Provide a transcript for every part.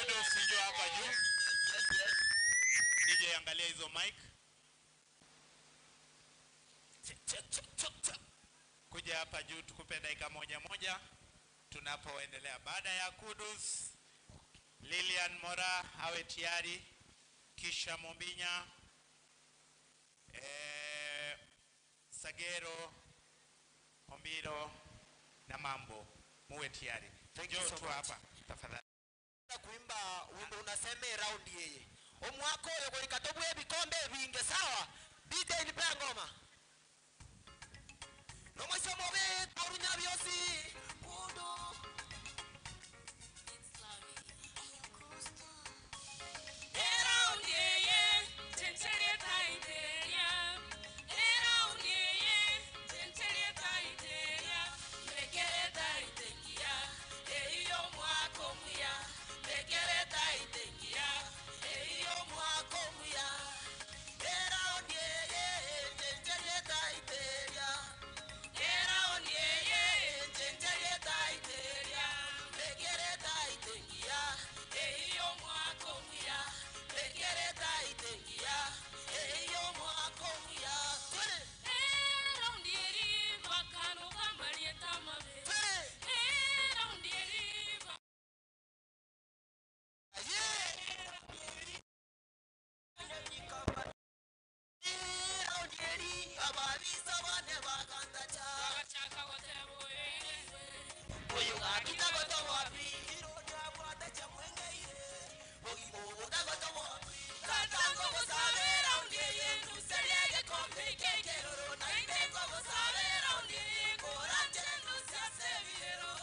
Kudus, njoo hapa juu. DJ, angalia hizo mic. Kuja hapa juu tukupe dakika moja moja tunapoendelea. Baada ya Kudus, Lilian Mora awe tayari, kisha Mombinya, Sagero, Ombiro na Mambo, muwe tayari. Thank you Njoo so tu much. hapa tafadhali. Kuimba wimbo unasema round yeye. Omwako yogolikatobwe bikombe binge sawa. DJ nipe ngoma. Nomosomobe torunya byosi. Kudu.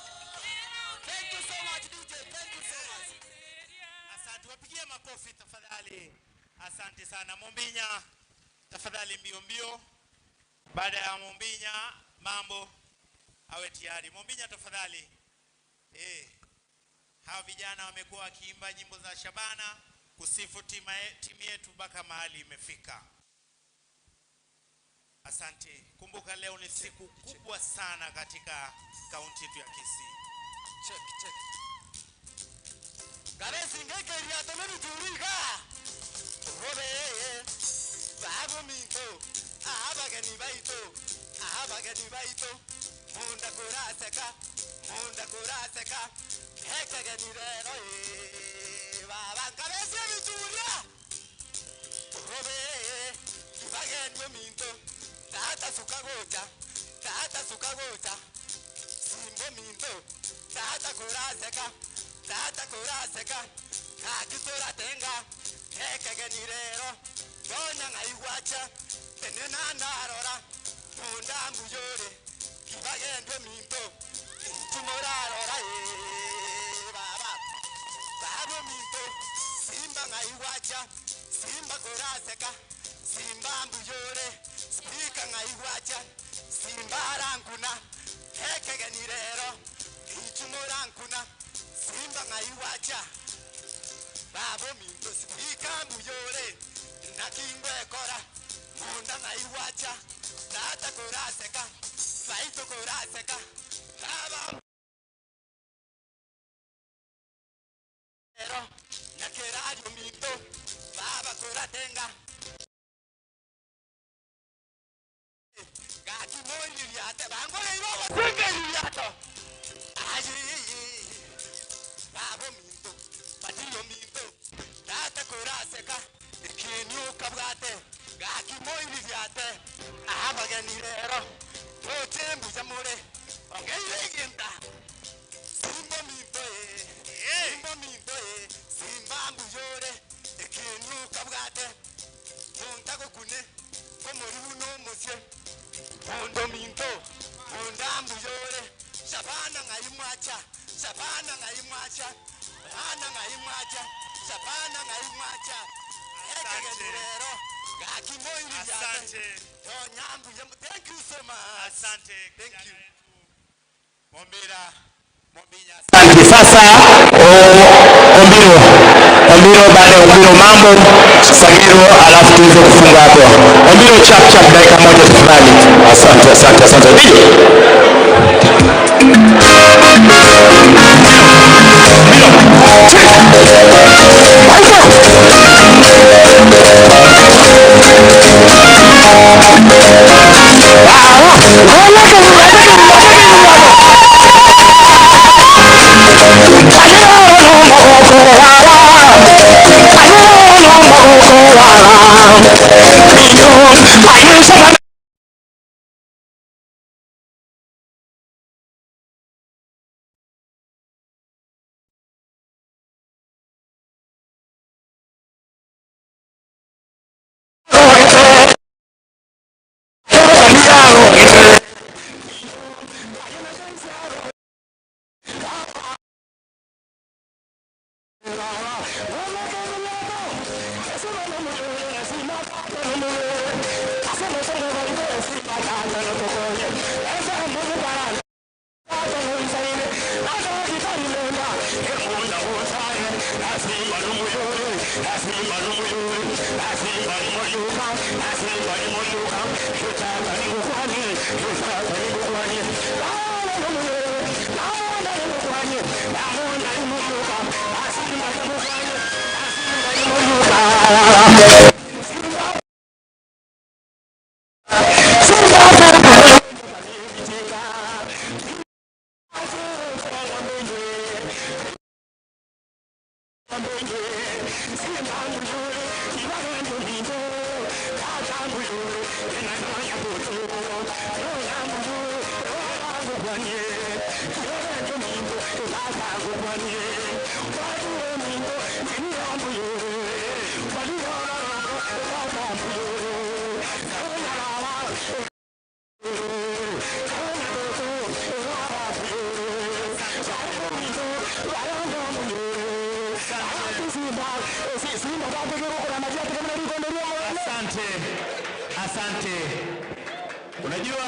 Thank you so much, DJ. Thank you so much. Asante, wapigie makofi tafadhali. Asante sana Mombinya, tafadhali mbio mbio. Baada ya Mombinya, Mambo awe tayari. Mombinya tafadhali. Hawa vijana wamekuwa wakiimba nyimbo za Shabana kusifu timu yetu mpaka mahali imefika. Asante. Kumbuka leo ni siku kubwa sana katika kaunti yetu ya Kisii. Check, check. Garesi ngeke riato mimi turiga. Robe babu minto abageni baito abageni baito munda kuraseka munda kuraseka hekageni rero baba garesi mituria. Robe kibageni minto tata sukagocha tata sukagocha simbo minto tata kuraseka tata kuraseka kakitora tenga hekageni rero donya ngaigwacha tenena narora munda mbuyore kibagendwe minto tumorarora baba babo minto simba ngaigwacha simba kuraseka simba mbuyore spika ngaigwacha simba rankuna hekageni rero itumorankuna simba ngaigwacha babo minto spika mbuyore nakingwe kora munda ngaiwacha tata kuraseka faito kuraseka baba ero nakerayo minto baba kuratenga gati moyi liate bangole ibo singe liato ayi babo minto patiyo minto tata kuraseka ikinyuka bwate gakimoyi liate abageni rero tochembu jamure ongeyiginda simba minto simba minto simba mbuyore ikinyuka bwate munta gokune komori uno musye mundo minto munda mbuyore Shabana ngaimwacha Shabana ngaimwacha Bana ngaimwacha Shabana ngaimwacha. Asante. Thank you so much. Asante. Thank you. Mombira, Mombinya. Asante. Sasa Ombiro. Ombiro baada ya Ombiro Mambo, Sagiro, alafu tuweze kufunga hapo. Ombiro chap chap dakika moja tafadhali. Asante, asante, asante. DJ. Ombiro. Check. Asante, asante. Unajua,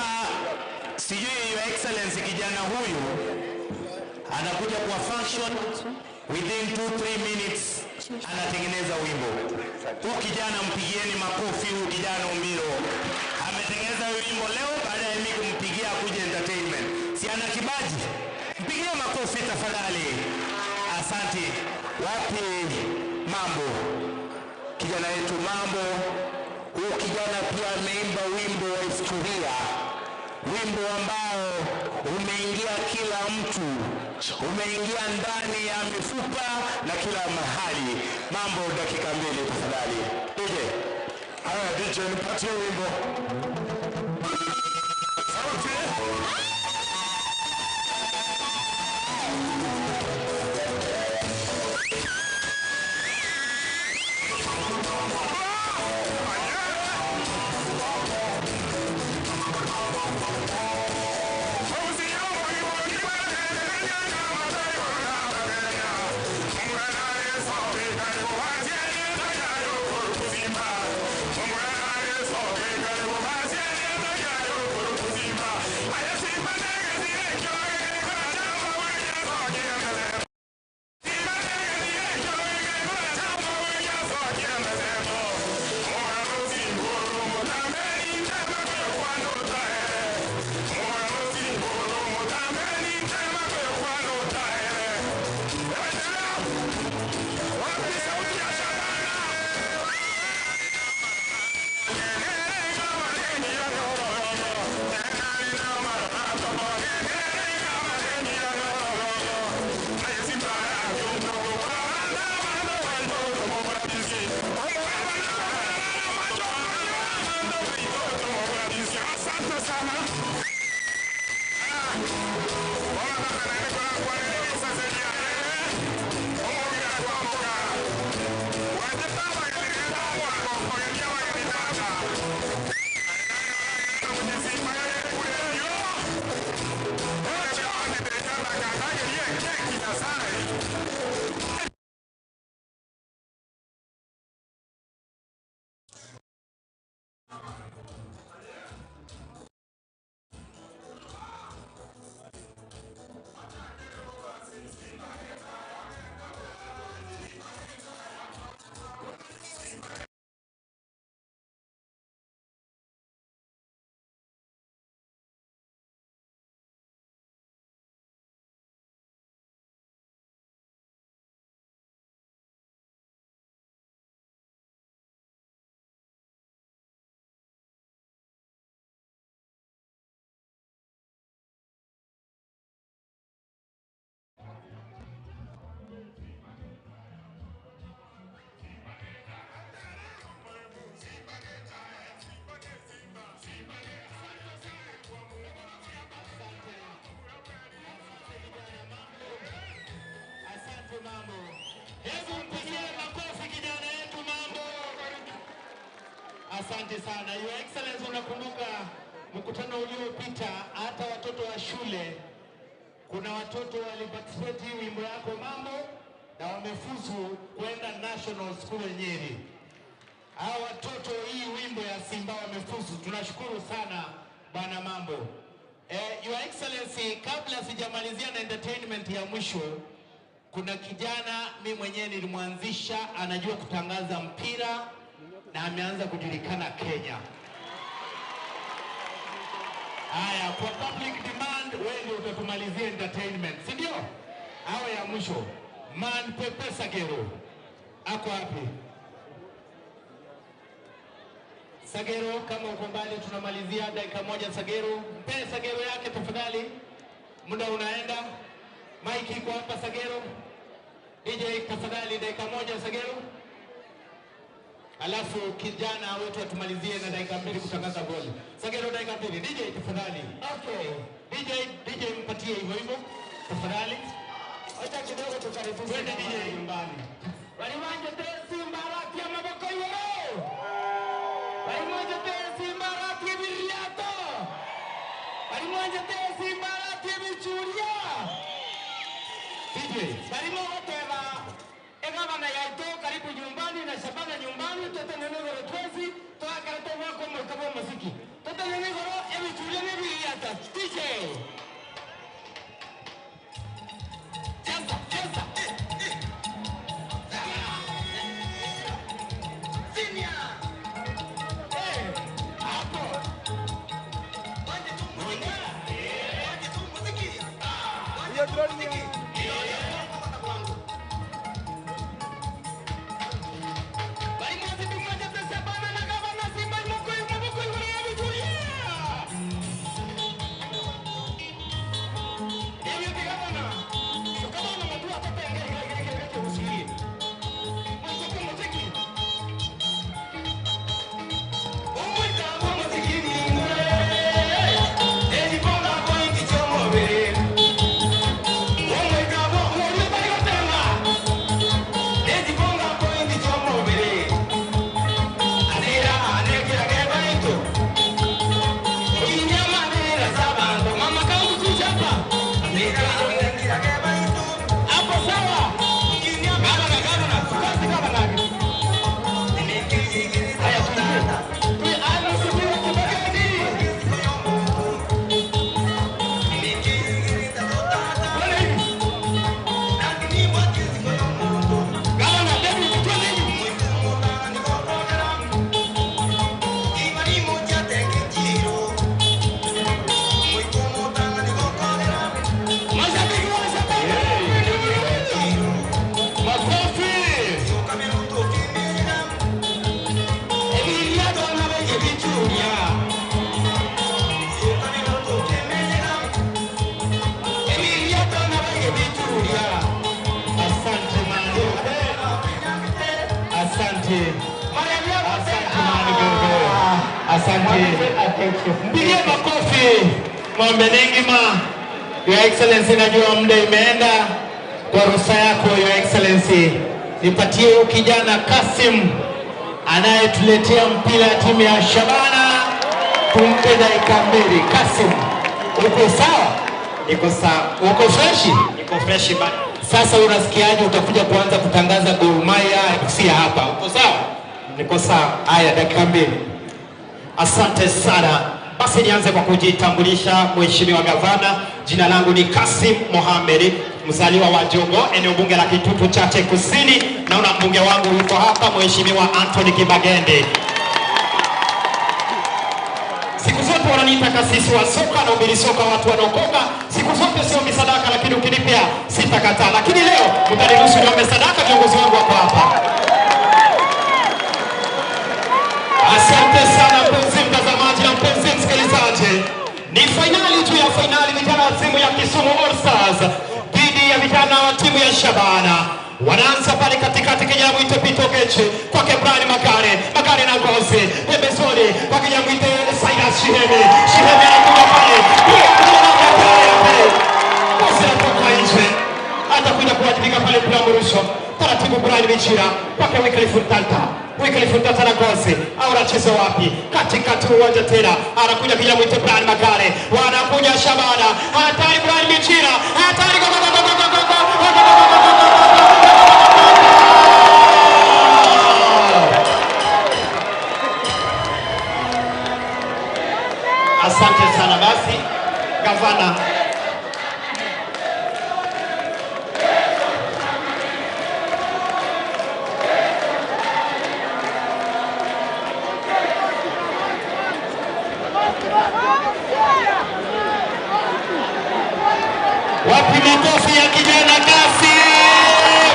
sijui Your Excellency, kijana huyu anakuja kwa function within 2-3 minutes anatengeneza wimbo. Huyu kijana mpigieni makofi, huyu kijana Ombiro ametengeneza wimbo leo, baada ya mimi kumpigia kuja entertainment. Si ana kibaji? Mpigie makofi tafadhali. Asante. Wapi mambo? Kijana yetu mambo. Huyu kijana pia ameimba wimbo wa historia, wimbo ambao umeingia kila mtu, umeingia ndani ya mifupa na kila mahali. Mambo, dakika mbili tafadhali. DJ. Haya DJ, nipatie wimbo. Sauti. Mambo. Hebu mpigie makofi kijana yetu Mambo. Asante sana. Your Excellency, unakumbuka mkutano uliopita, hata watoto wa shule, kuna watoto waliparticipate hii wimbo yako Mambo na wamefuzu kwenda National School Nyeri. Hawa watoto hii wimbo ya Simba wamefuzu. Tunashukuru sana Bwana Mambo. Your Excellency, kabla sijamalizia na entertainment ya mwisho, kuna kijana mi mwenyewe nilimwanzisha, anajua kutangaza mpira na ameanza kujulikana Kenya. Haya, kwa public demand, wewe ndio utatumalizia entertainment, si ndio? Awe ya mwisho. Man Pepe Sagero ako wapi? Sagero, kama uko mbali, tunamalizia dakika moja. Sagero, mpe Sagero yake tafadhali, muda unaenda. Mike iko hapa Sagero. DJ tafadhali, dakika moja Sagero, alafu kijana wetu atumalizie na dakika 2 kutangaza goli. Sagero, dakika 2. DJ tafadhali. Okay. DJ, DJ mpatie hivyo hivyo tafadhali. Acha kidogo tukaribishe Twende DJ. nyumbani. Walimanje Simba rati ya maboko yoro. Walimanje Simba rati ya biriato. Walimanje Simba rati ya bichuria. DJ. Barimo hotela egabana yaito karibu nyumbani na Shabana nyumbani totenene goro twezi twakara wako mukabo muziki totenene goro ebichuria n'ebiriata. DJ. Cheza, cheza. Senior. Eh, hapo. Wanje tu muziki. Wanje tu muziki. Wanje tu muziki. Asante Mani. Asante. Asante Mani Bebe. Asante. Mpigie makofi Ng'ombe Nengima. Your Excellency, najua muda imeenda. Kwa ruhusa yako Your Excellency, nipatie huyu kijana Kasim anayetuletea mpira timu ya Shabana, tumpe dakika 2. Kasim, uko sawa? Niko sawa. Uko freshi? Niko freshi bana. Sasa unasikiaje utakuja kuanza kutangaza Gor Mahia FC hapa? Uko sawa? Niko sawa. Haya, dakika 2. Asante sana. Basi nianze kwa kujitambulisha, Mheshimiwa Gavana. Jina langu ni Kasim Mohamed, mzaliwa wa Jogo, eneo bunge la Kitutu Chache Kusini. Naona mbunge wangu yuko hapa, Mheshimiwa Anthony Kibagende. Siku zote wananiita kasisi wa soka na ubiri soka, watu wanaokoka. Siku zote siombi sadaka, lakini ukinipea sitakataa. Lakini leo mtaniruhusu niombe sadaka, viongozi wangu wako hapa. Asante sana mpenzi mtazamaji na mpenzi msikilizaji. Ni fainali juu ya fainali, vijana wa timu ya Kisumu All Stars dhidi ya vijana wa timu ya Shabana. Wanaanza pale katikati, kijana mwite Pito Kechi kwake Brian Makare, Makare na Ngozi pembezoni kwa kijana mwite Cyrus Shiheme, Shiheme anakuja pale, Ngozi anatoka nje. Atakuja kuwajibika pale mpira mrusho. Taratibu Brian Michira kwake Wycliffe Ntanta. Wycliffe Ntanta na Ngozi au anacheza wapi? Katikati uwanja tena anakuja kijana mwite Brian Magare, wanakuja Shabana, hatari Brian Michira, hatari go go go go go go go. Asante sana basi gavana. Wapi makofi ya kijana Kasim?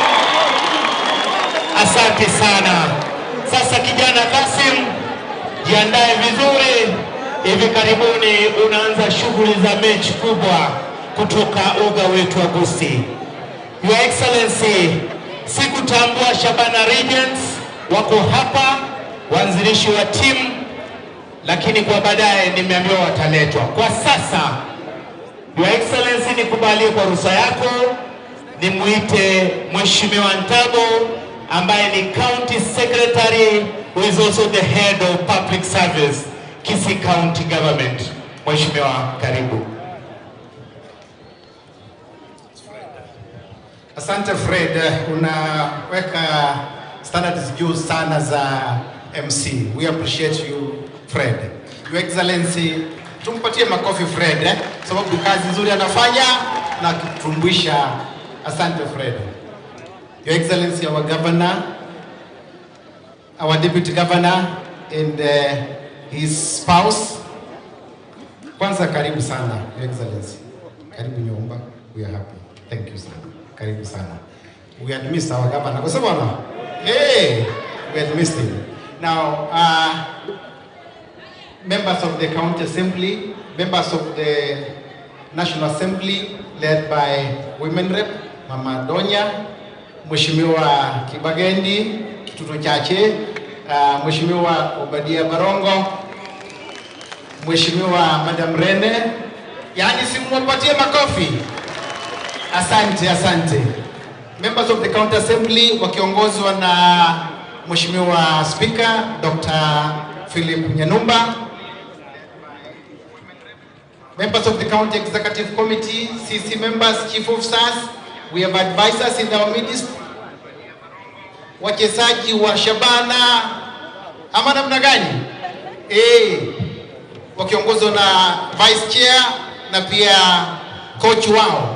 Asante sana. Sasa kijana Kasim, jiandae vizuri. Hivi karibuni unaanza shughuli za mechi kubwa kutoka uga wetu wa Gusii. Your Excellency, sikutambua Shabana Regents wako hapa, waanzilishi wa timu, lakini kwa baadaye nimeambiwa wataletwa. Kwa sasa Your Excellency, nikubalie kwa ruhusa yako nimuite Mheshimiwa Ntabo ambaye ni County Secretary who is also the head of Public Service, Kisii County Government. Mheshimiwa, karibu. Asante Fred, unaweka standards juu sana za MC. We appreciate you Fred. Your Excellency, tumpatie makofi Fred, sababu kazi nzuri anafanya na kutumbisha. Asante Fred. Your Excellency, our Governor, our Deputy Governor and his spouse. Kwanza karibu sana, Your Excellency. Karibu nyumba. We are happy. Thank you sana. Karibu sana. We had missed our governor. Kwa sababu hey, we had missed him. Now, members of the County Assembly, members of the National Assembly led by Women Rep Mama Donya, Mheshimiwa Kibagendi Kitutu Chache, Mheshimiwa Obadia Barongo, Mheshimiwa Madam Rene, yani simwapatie makofi. Asante, asante. Members of the County Assembly wakiongozwa na Mheshimiwa Speaker Dr. Philip Nyanumba, members of the County Executive Committee, CC members, chief officers, we have advisors in our midst, wachezaji wa Shabana ama namna gani? Wakiongozwa na vice chair na pia coach wao,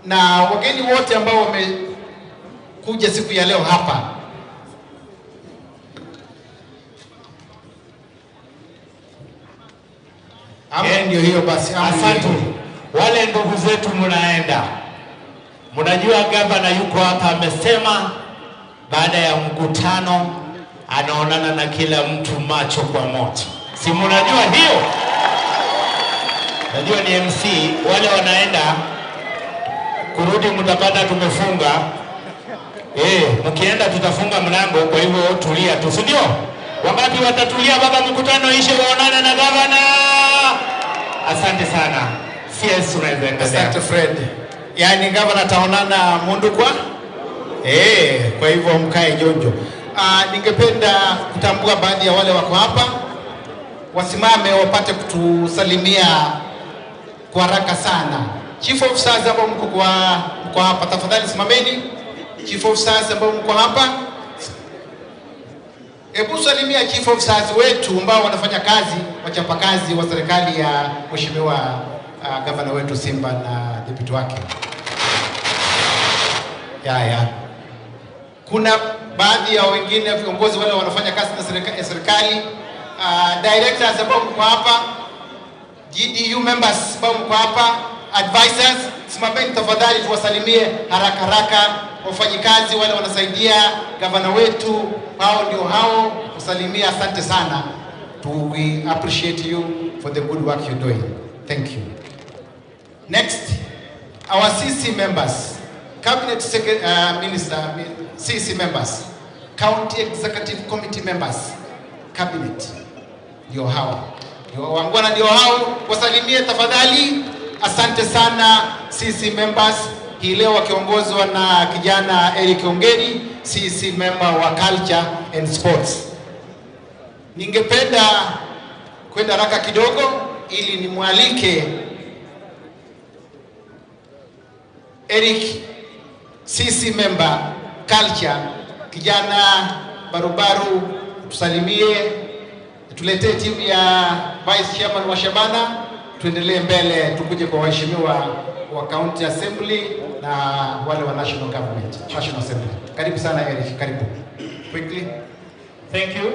na wageni wote ambao wamekuja siku ya leo hapa. Amri ndio hiyo basi. Asante. Wale ndugu zetu mnaenda, mnajua gavana yuko hapa, amesema baada ya mkutano anaonana na kila mtu macho kwa macho. Si mnajua hiyo? Najua ni MC, wale wanaenda kurudi mtapata tumefunga. Mkienda tutafunga mlango, kwa hivyo tulia tu, si ndio? Wangapi watatulia baba mkutano ishe waonane na gavana? Asante sana. CS, unaweza endelea. Asante Fred. Yaani gavana ataonana mundu kwa? Kwa hivyo mkae jonjo. Ningependa kutambua baadhi ya wale wako hapa wasimame wapate kutusalimia kwa haraka sana. Chief officers ambao mko hapa, tafadhali simameni. Chief officers ambao mko hapa, hebu salimia chief officers wetu ambao wanafanya kazi, wachapakazi wa serikali ya Mheshimiwa gavana wetu Simba na deputy wake. Ya. Kuna baadhi ya wengine viongozi wale wanafanya kazi na serikali, directors ambao mko hapa, GDU members ambao mko hapa, advisors, simameni tafadhali tuwasalimie haraka haraka. Wafanyikazi wale wanasaidia gavana wetu, hao ndio hao, kusalimia. Asante sana. We appreciate you for the good work you're doing. Thank you. Next, our CC members, Cabinet Minister, CC members, County Executive Committee members, Cabinet, ndio hao. Ndio wangwana, ndio hao, wasalimie tafadhali. Asante sana CC members. Hii leo wakiongozwa na kijana Eric Ongeri, CC member wa Culture and Sports. Ningependa kwenda haraka kidogo ili nimwalike Eric, CC member Culture, kijana barubaru, tusalimie, tuletee timu ya Vice Chairman wa Shabana, tuendelee mbele, tukuje kwa waheshimiwa wa County Assembly na wale wa National Government, National Assembly. Karibu sana Eric, karibu. Quickly. Thank you,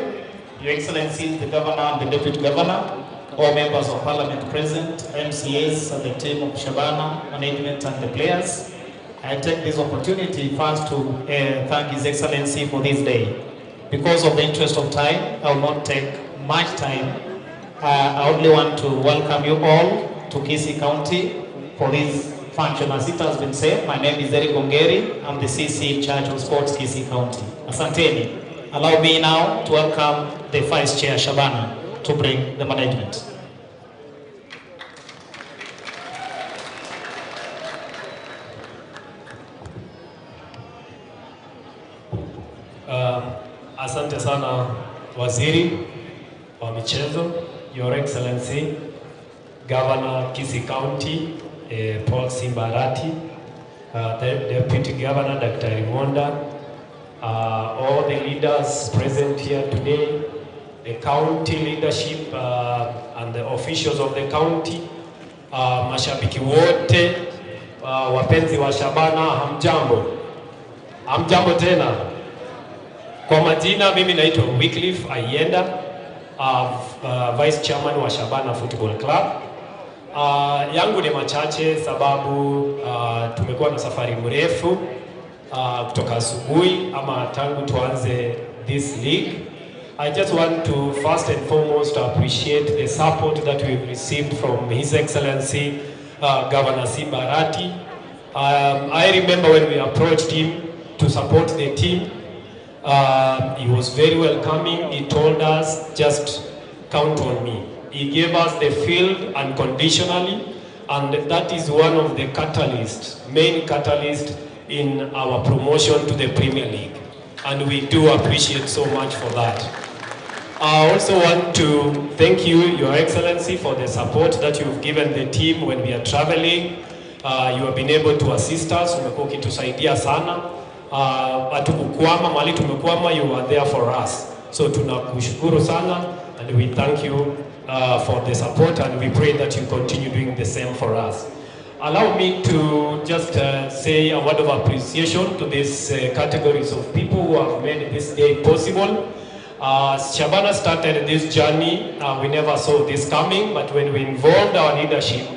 Your Excellencies, the Governor and the Deputy Governor, all members of Parliament present, MCAs and the team of Shabana, management and the players. I take this opportunity first to thank His Excellency for this day. Because of the interest of time, I will not take much time. I only want to welcome you all to Kisii County for this function. As it has been said, my name is Eric Ongeri. I'm the CC in charge of Sports Kisii County. Asanteni. Allow me now to welcome the Vice Chair Shabana to bring the management. Asante sana Waziri wa Michezo, Your Excellency, Governor Kisii County, Paul Simba Arati, the Deputy Governor Dr. Monda, all the leaders present here today, the county leadership and the officials of the county, mashabiki wote, wapenzi wa Shabana, hamjambo. Hamjambo tena. Kwa majina mimi naitwa Wycliffe Ayenda, Vice Chairman wa Shabana Football Club. Yangu ni machache sababu tumekuwa na safari mrefu kutoka asubuhi ama tangu tuanze this league. I just want to first and foremost appreciate the support that we've received from His Excellency Governor Simba Arati. I remember when we approached him to support the team, he was very welcoming. He told us, just count on me. He gave us the field unconditionally, and that is one of the catalysts, main catalyst in our promotion to the Premier League. And we do appreciate so much for that. I also want to thank you, Your Excellency, for the support that you've given the team when we are traveling. You have been able to assist us. Umekuwa ukitusaidia sana. Hatukukwama, mahali tumekwama, you are there for us. So tunakushukuru sana, and we thank you for the support, and we pray that you continue doing the same for us. Allow me to just say a word of appreciation to these categories of people who have made this day possible. Shabana started this journey, we never saw this coming, but when we involved our leadership,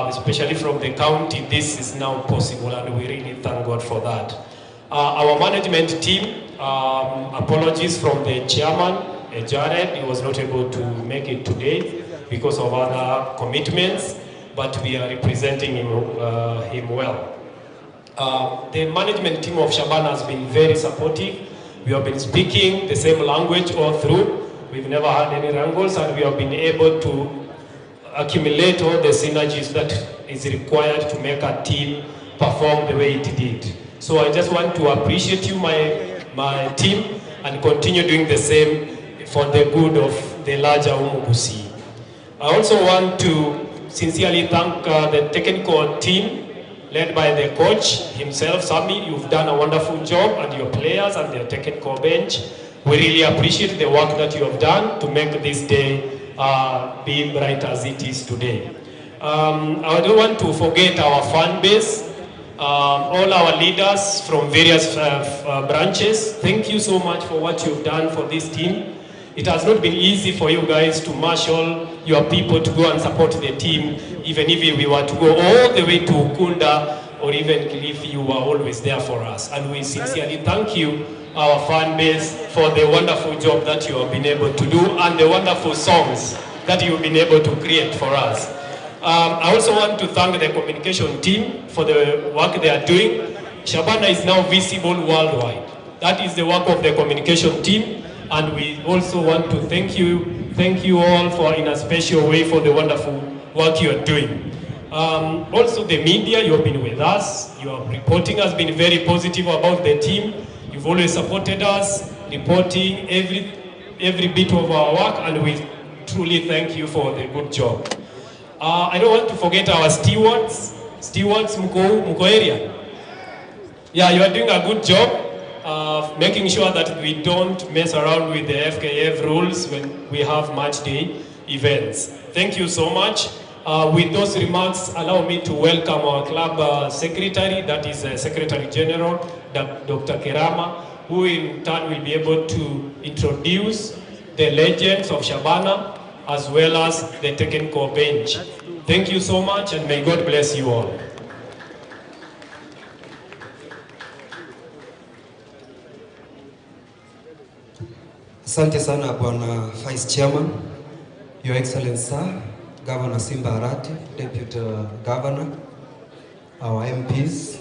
especially from the county, this is now possible, and we really thank God for that. Our management team, apologies from the chairman, Jared, he was not able to make it today because of other commitments, but we are representing him well. The management team of Shabana has been very supportive. We have been speaking the same language all through. We've never had any wrangles, and we have been able to accumulate all the synergies that is required to make a team perform the way it did. So I just want to appreciate you, my team, and continue doing the same for the good of the larger Umugusi. I also want to sincerely thank the technical team led by the coach himself, Sami. You've done a wonderful job, and your players and their technical bench. We really appreciate the work that you have done to make this day be bright as it is today. I don't want to forget our fan base, all our leaders from various branches. Thank you so much for what you've done for this team. It has not been easy for you guys to marshal your people to go and support the team, even if we were to go all the way to Ukunda or even Kilifi, you were always there for us. And we sincerely thank you, our fan base, for the wonderful job that you have been able to do and the wonderful songs that you've been able to create for us. I also want to thank the communication team for the work they are doing. Shabana is now visible worldwide. That is the work of the communication team. And we also want to thank you all for, in a special way, for the wonderful work you are doing. Also the media, you have been with us. Your reporting has been very positive about the team. You've always supported us, reporting every bit of our work, and we truly thank you for the good job. I don't want to forget our stewards. Stewards, mko area. Yeah, you are doing a good job of making sure that we don't mess around with the FKF rules when we have match day events. Thank you so much. With those remarks, allow me to welcome our club secretary, that is Secretary General, Dr. Kerama, who in turn will be able to introduce the legends of Shabana as well as the technical bench. Thank you so much, and may God bless you all. Asante sana Bwana Vice Chairman, Your Excellency Sir, Governor Simba Arati, Deputy Governor, our MPs,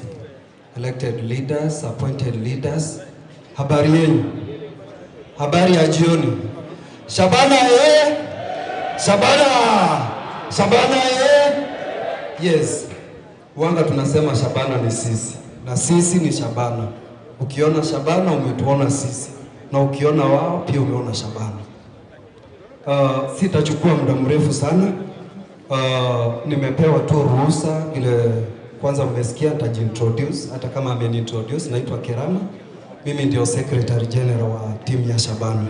elected leaders, appointed leaders. Habari yenu? Habari ya jioni. Shabana eh? Shabana! Shabana eh? Yes. Wanga tunasema Shabana ni sisi. Na sisi ni Shabana. Ukiona Shabana umetuona sisi. Na ukiona wao pia umeona Shabana. Sitachukua muda mrefu sana. Nimepewa tu ruhusa ile kwanza mmesikia nitajiintroduce, hata kama ameniintroduce. Naitwa Kerama. Mimi ndio Secretary General wa timu ya Shabana.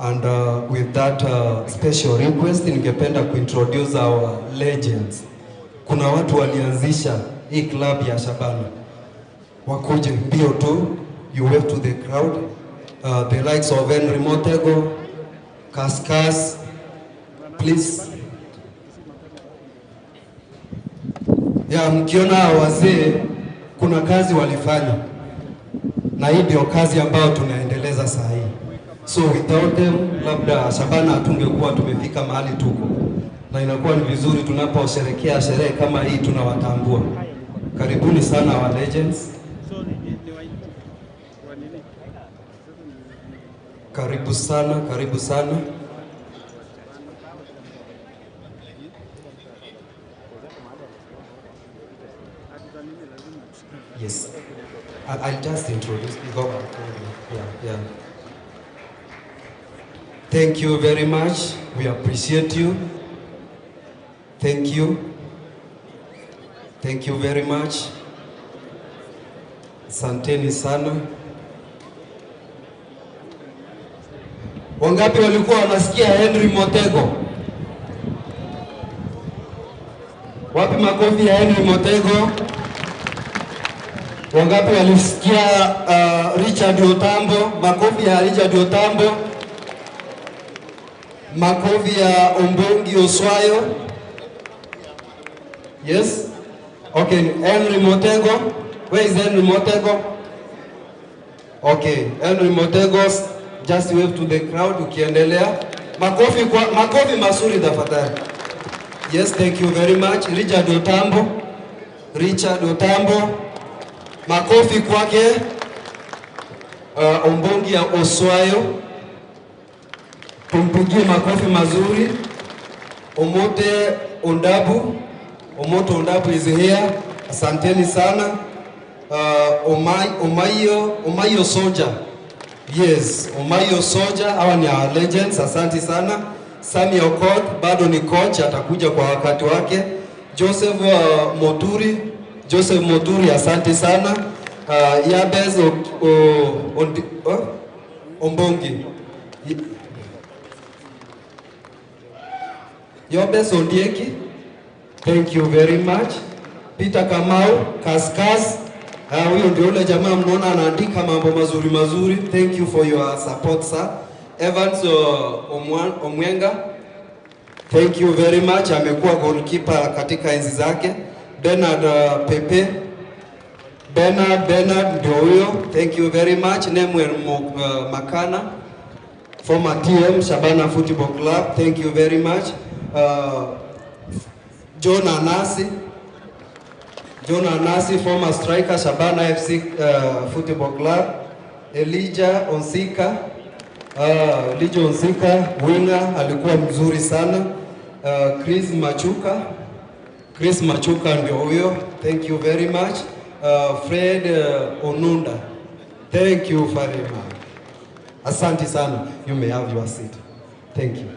And with that special request, ningependa kuintroduce our legends. Kuna watu walianzisha hii club ya Shabana. Wakuje mbio tu, you wave to the crowd. The likes of Henry Motego, Kaskas, please. Ya mkiona wazee kuna kazi walifanya. Na hii ndio kazi ambayo tunaendeleza saa hii. So without them, labda Shabana hatungekuwa tumefika mahali tuko. Na inakuwa ni vizuri tunaposherehekea sherehe kama hii tunawatambua. Karibuni sana wa legends. Karibu sana, karibu sana. Yes. I'll just introduce you. Yeah. Thank you very much. We appreciate you. Thank you. Thank you very much. Asanteni sana. Wangapi walikuwa wanasikia Henry Motego? Wapi makofi ya Henry Motego? Wangapi walisikia Richard Otambo? Makofi ya Richard Otambo. Makofi ya Ombongi Oswayo. Yes? Okay, Henry Motego. Where is Henry Motego? Okay, Henry Motego, just wave to the crowd ukiendelea. Makofi kwa makofi mazuri tafadhali. Yes, thank you very much. Richard Otambo. Richard Otambo. Makofi kwake. Ombongi ya Oswayo. Tumpigie makofi mazuri. Omote Ondabu. Omote Ondabu is here. Asanteni sana. Omayo Soja. Yes, Omayo Soja, hawa ni our legends, asante sana. Sami Okoth, bado ni coach, atakuja kwa wakati wake. Joseph Moturi, Joseph Moturi, asante sana. Yabez Ombongi. Yobes Ondieki, thank you very much. Peter Kamau, Kaskas. Huyo ndio yule jamaa mnaona anaandika mambo mazuri mazuri. Thank you for your support, sir. Evans Omwenga, thank you very much. Amekuwa goalkeeper katika enzi zake. Bernard Pepe, Bernard ndio huyo. Thank you very much. Nemwel Makana, former TM Shabana Football Club, thank you very much. John Anasi, John Anasi, former striker, Shabana FC Football Club. Elijah Onsika, Elijah Onsika, winger, alikuwa mzuri sana. Chris Machuka, Chris Machuka ndio huyo. Thank you very much. Fred Onunda. Thank you very much. Asante sana. You may have your seat. Thank you.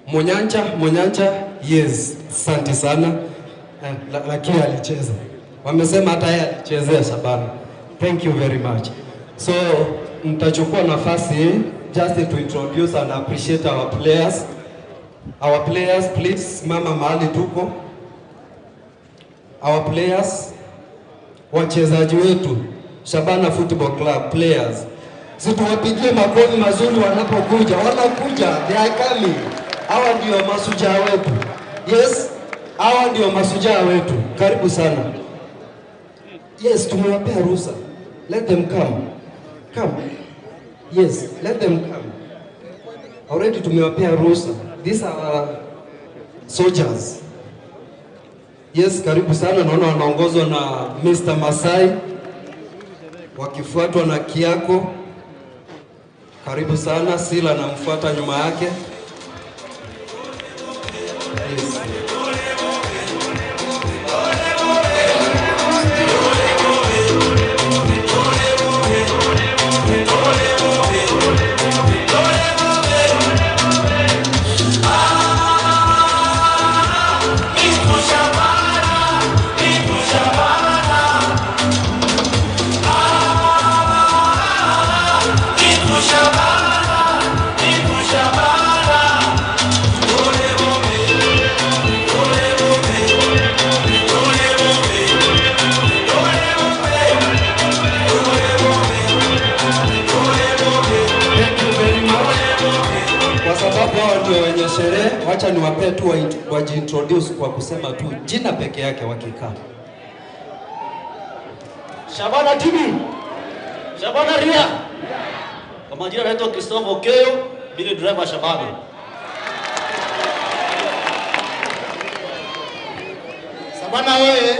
Monyancha, Monyancha, yes, asante sana. Lakini alicheza. Wamesema hata yeye alichezea Shabana. Thank you very much. So, mtachukua nafasi hii just to introduce and appreciate our players. Our players, please, mama mahali tuko. Our players, wachezaji wetu, Shabana Football Club players. Si tuwapigie makofi mazuri wanapokuja. Wanakuja, they are coming. Hawa ndio mashujaa wetu. Yes, hawa ndio mashujaa wetu. Karibu sana. Yes, tumewapea ruhusa. Let them come. Come. Yes, let them come. Already tumewapea ruhusa. These are soldiers. Yes, karibu sana. Naona wanaongozwa na Mr. Masai, wakifuatwa na Kiako. Karibu sana. Sila anamfuata nyuma yake. Yes. Wacha niwapee tu wajiintroduce kwa kusema tu jina peke yake wakikaa. Shabana TV. Shabana Ria. Kwa majina naitwa Christopher Okeyo, mimi ni driver Shabana. Shabana wewe.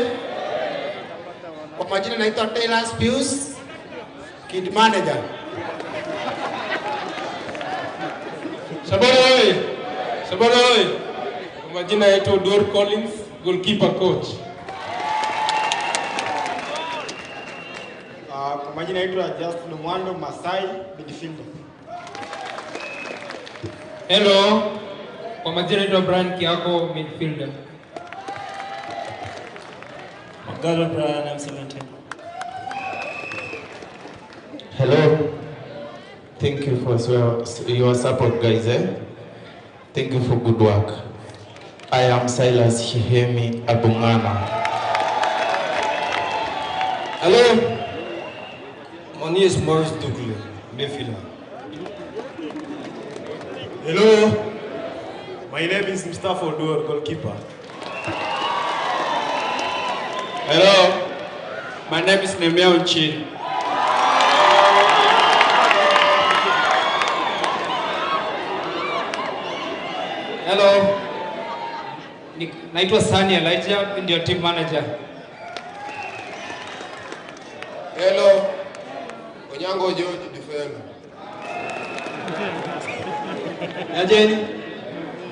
Kwa majina naitwa Taylor Pius, kid manager. Shabana wewe. Shabana wewe. Kwa majina naitwa Dor Collins, goalkeeper coach. Kwa majina naitwa Justin Mwando Masai, midfielder. Hello. Kwa majina naitwa Brian Kiako, midfielder. Magalo Brian, I'm 17. Hello. Thank you for your support, guys. Thank you for good work. I am Silas Shihemi Abungana. Hello. My name is Maurice Douglas, midfielder. Hello. My name is Mustafa Odur, goalkeeper. Hello. My name is Nemia Unchin. Hello. Naitwa Sani Elijah, mimi ndio team manager. Hello. Onyango George, defender. Yajeni.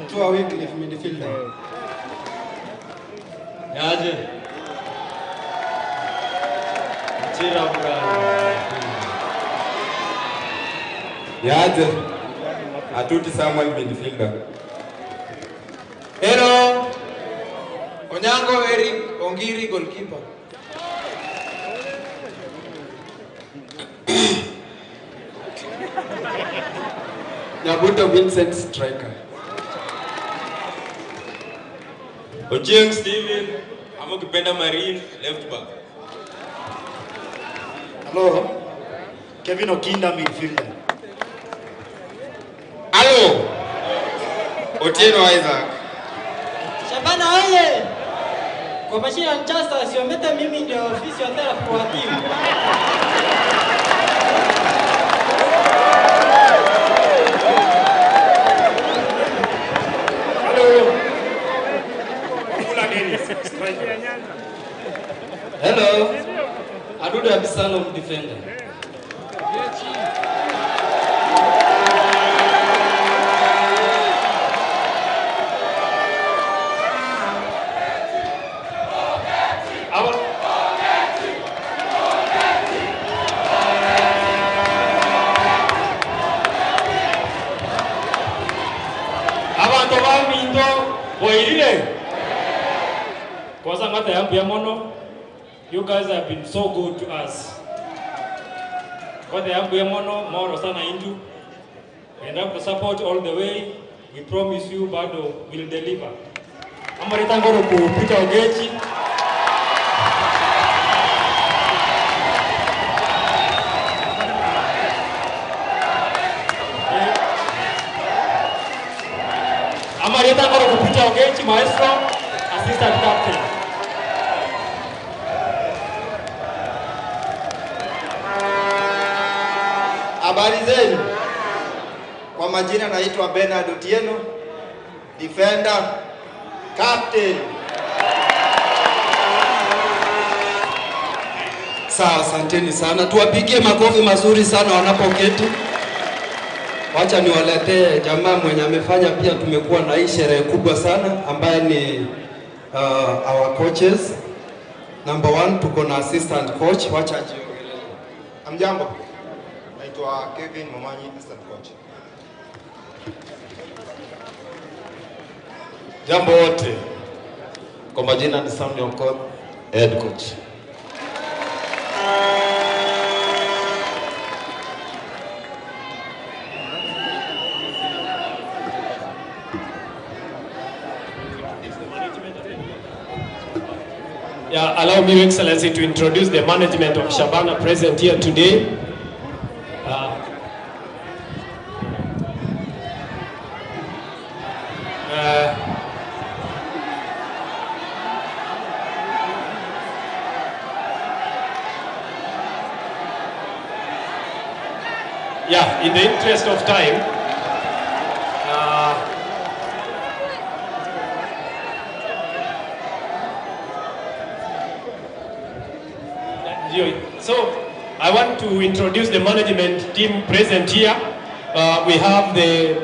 Mtua Wycliffe, midfielder. Yaje. Chira Brian. Yaje. Atuti Samuel, midfielder. Hello. Onyango Eric Ongiri, goalkeeper. Nyabuto Vincent, striker. Ochieng Steven, ama ukipenda Marine, left back. Hello. Kevin Okinda, midfielder. Hello. Otieno Isaac. Shabana oye! Kwa majina Nchasa Siomete, mimi ndio physiotherapist wa timu. Hello. Wafula Dennis, striker. Hello. Adudu Abisalom, defender. Bwairire. Kwanza ngata yangu ya mono. You guys have been so good to us. Kwanza yangu ya mono, moro sana indu. And have to support all the way. We promise you bado will deliver. Amarita ngoro ku Peter Ogechi. Amarita ngoro ku Peter Ogechi, maestro, assistant captain. Habari zenu. Kwa majina naitwa Bernard Otieno, defender, captain. Sawa, asanteni sana. Tuwapigie makofi mazuri sana wanapoketi. Wacha niwaletee jamaa mwenye amefanya pia tumekuwa na hii sherehe kubwa sana ambaye ni our coaches. Number one, tuko na assistant coach. Wacha ajiongelee. Amjambo. Naitwa Kevin Momanyi, assistant coach. Jambo wote. Kwa majina ni Samuel Okoth, head coach. Yeah, allow me, Your Excellency, to introduce the management of Shabana present here today. Yeah, in the interest of time, so I want to introduce the management team present here. We have the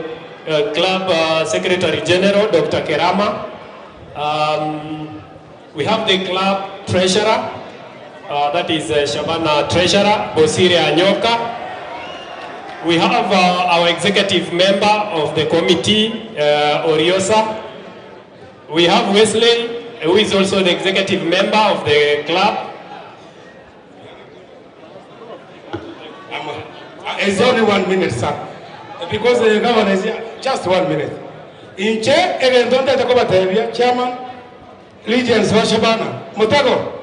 club Secretary General, Dr. Kerama. We have the club treasurer, that is Shabana treasurer, Bosire Anyoka. We have our executive member of the committee, Oriosa. We have Wesley, who is also the executive member of the club. It's only 1 minute, sir. Because the governor is here, just 1 minute. In check, Chairman, Legends wa Shabana, Mutego,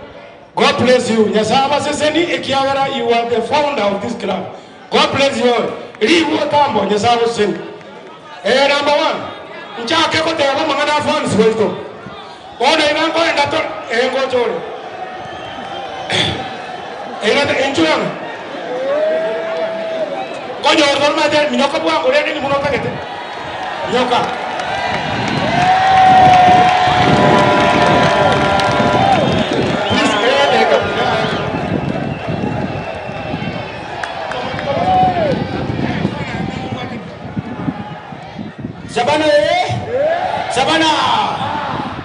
God bless you. Nyasaba Seseni Ekiagara, you are the founder of this club. God bless you all. Riwo Tambo, Nyasaba Seseni. Number one, Nchake kote ya mangana fans wetu. Ona inango endato engo chole. Enga enchuana. Konyo ordo majer minyoka bwango rende ni munoka kete. Nyoka. Please Shabana, Shabana.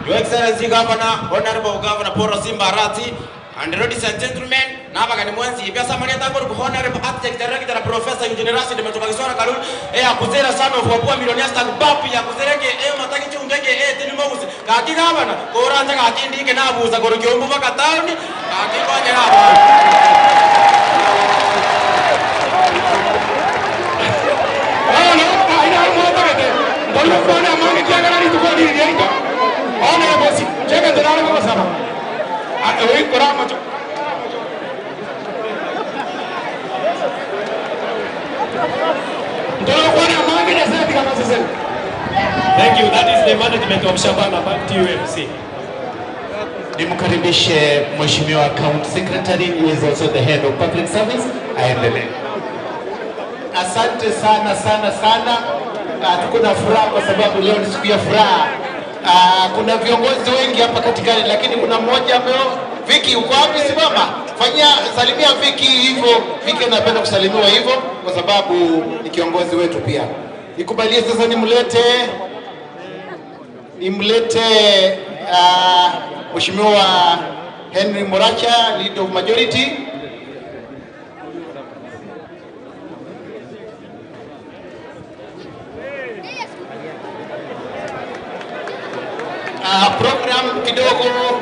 Your Excellency Governor, Honorable Governor Paul Simba Arati, and ladies and gentlemen, nabagani mwenzi ibya samani tango Honorable Architect Director Professor Engineer Rashid Metobagisora Kalul akuzera sana of kwa millionaires tag bapi akuzereke mataki chungeke tini mogusi kati gavana koranja kati ndike nabuza gorokyombu bakatani kati konyera Thank you. That is the management of Shabana. Back to you, MC. Nimkaribishe Mheshimiwa County Secretary, who is also the head of public service. Aendelee. Asante sana sana sana. Tuko na furaha kwa sababu leo ni siku ya furaha. Kuna viongozi wengi hapa katikati, lakini kuna mmoja ameo. Viki, uko wapi? Simama. Fanyia salimia Viki hivyo. Viki anapenda kusalimiwa hivyo kwa sababu ni kiongozi wetu pia. Nikubalie sasa nimlete Mheshimiwa Henry Moracha, leader of majority. Program kidogo.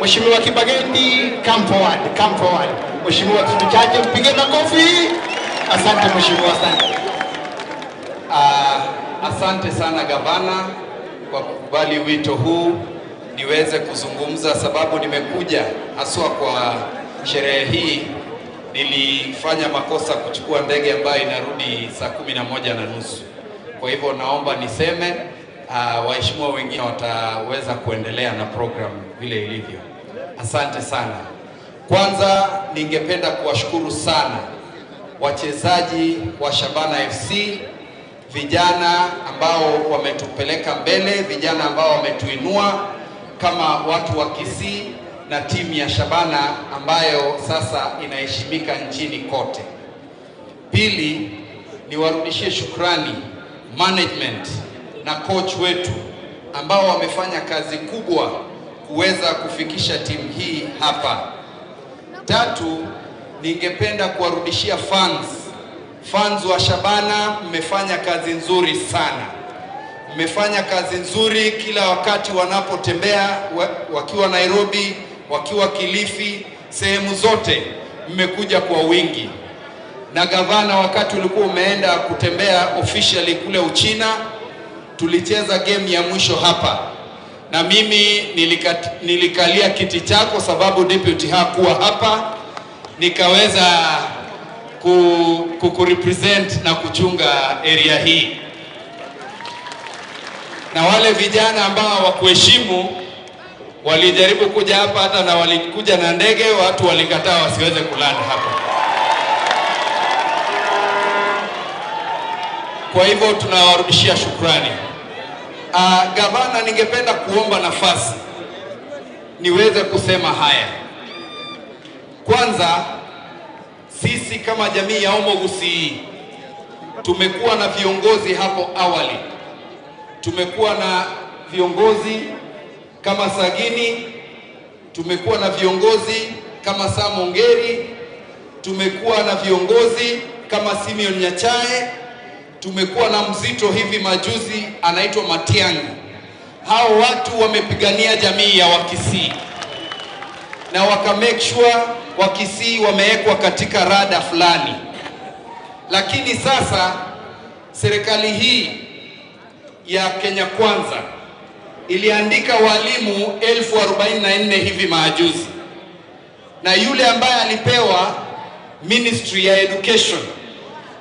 Mheshimiwa Kibagendi, come forward, come forward. Mheshimiwa Tuchache, mpige makofi. Asante mheshimiwa, asante. Asante sana gavana kwa kukubali wito huu niweze kuzungumza, sababu nimekuja haswa kwa sherehe hii. Nilifanya makosa kuchukua ndege ambayo inarudi saa 11:30. Kwa hivyo naomba niseme, waheshimiwa wengine wataweza kuendelea na program vile ilivyo. Asante sana. Kwanza ningependa kuwashukuru sana wachezaji wa Shabana FC, vijana ambao wametupeleka mbele, vijana ambao wametuinua kama watu wa Kisii na timu ya Shabana ambayo sasa inaheshimika nchini kote. Pili, niwarudishie shukrani management na coach wetu ambao wamefanya kazi kubwa kuweza kufikisha timu hii hapa. Tatu, ningependa kuwarudishia fans wa Shabana, mmefanya kazi nzuri sana. Mmefanya kazi nzuri kila wakati wanapotembea, wakiwa Nairobi, wakiwa Kilifi, sehemu zote mmekuja kwa wingi. Na gavana, wakati ulikuwa umeenda kutembea officially kule Uchina, tulicheza game ya mwisho hapa. Na mimi nilikalia kiti chako sababu deputy hakuwa hapa, nikaweza kukurepresent na kuchunga area hii. Na wale vijana ambao hawakuheshimu walijaribu kuja hapa, hata na walikuja na ndege, watu walikataa wasiweze kulanda hapa. Kwa hivyo tunawarudishia shukrani. Gavana, ningependa kuomba nafasi niweze kusema haya. Kwanza, sisi kama jamii ya Omogusii tumekuwa na viongozi hapo awali. Tumekuwa na viongozi kama Sagini, tumekuwa na viongozi kama Sam Ongeri, tumekuwa na viongozi kama Simeon Nyachae, tumekuwa na mzito hivi majuzi anaitwa Matiang'i. Hao watu wamepigania jamii ya Wakisii na waka make sure Wakisii wamewekwa katika rada fulani. Lakini sasa serikali hii ya Kenya Kwanza iliandika walimu 44,000 hivi majuzi, na yule ambaye alipewa Ministry ya Education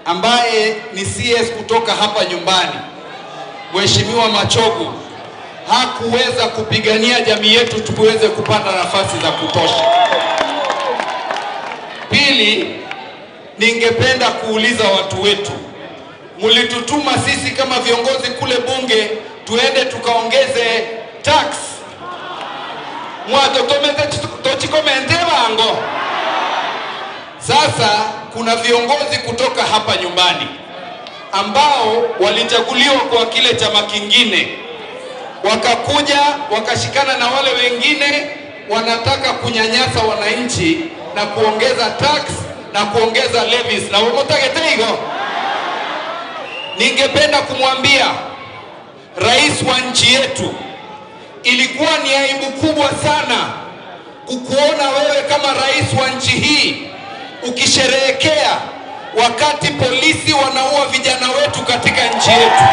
ambaye ni CS kutoka hapa nyumbani, Mheshimiwa Machogu, hakuweza kupigania jamii yetu tuweze kupata nafasi za kutosha. Pili, ningependa kuuliza watu wetu, mlitutuma sisi kama viongozi kule bunge tuende tukaongeze tax. Mwatotomete tochikomente bango. Sasa kuna viongozi kutoka hapa nyumbani ambao walichaguliwa kwa kile chama kingine, wakakuja wakashikana na wale wengine wanataka kunyanyasa wananchi na kuongeza tax na kuongeza levies na womotageteigo. Ningependa kumwambia rais wa nchi yetu, ilikuwa ni aibu kubwa sana kukuona wewe kama rais wa nchi hii ukisherehekea wakati polisi wanaua vijana wetu katika nchi yetu.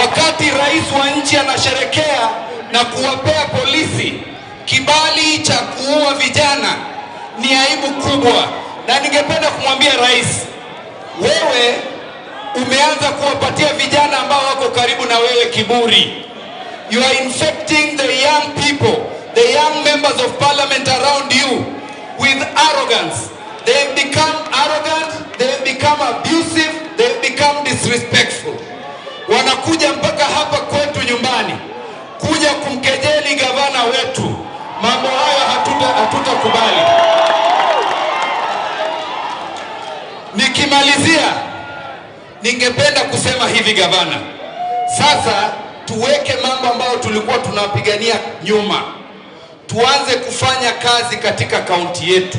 Wakati rais wa nchi anasherehekea na kuwapea polisi kibali cha kuua vijana, ni aibu kubwa. Na ningependa kumwambia rais, wewe umeanza kuwapatia vijana ambao wako karibu na wewe kiburi. You are infecting the young people, the young members of parliament around you with arrogance. They've become arrogant, they've become abusive, they've become disrespectful. Wanakuja mpaka hapa kwetu nyumbani kuja kumkejeli gavana wetu. Mambo hayo hatutakubali. Nikimalizia, ningependa kusema hivi gavana, sasa tuweke mambo ambayo tulikuwa tunapigania nyuma, tuanze kufanya kazi katika kaunti yetu.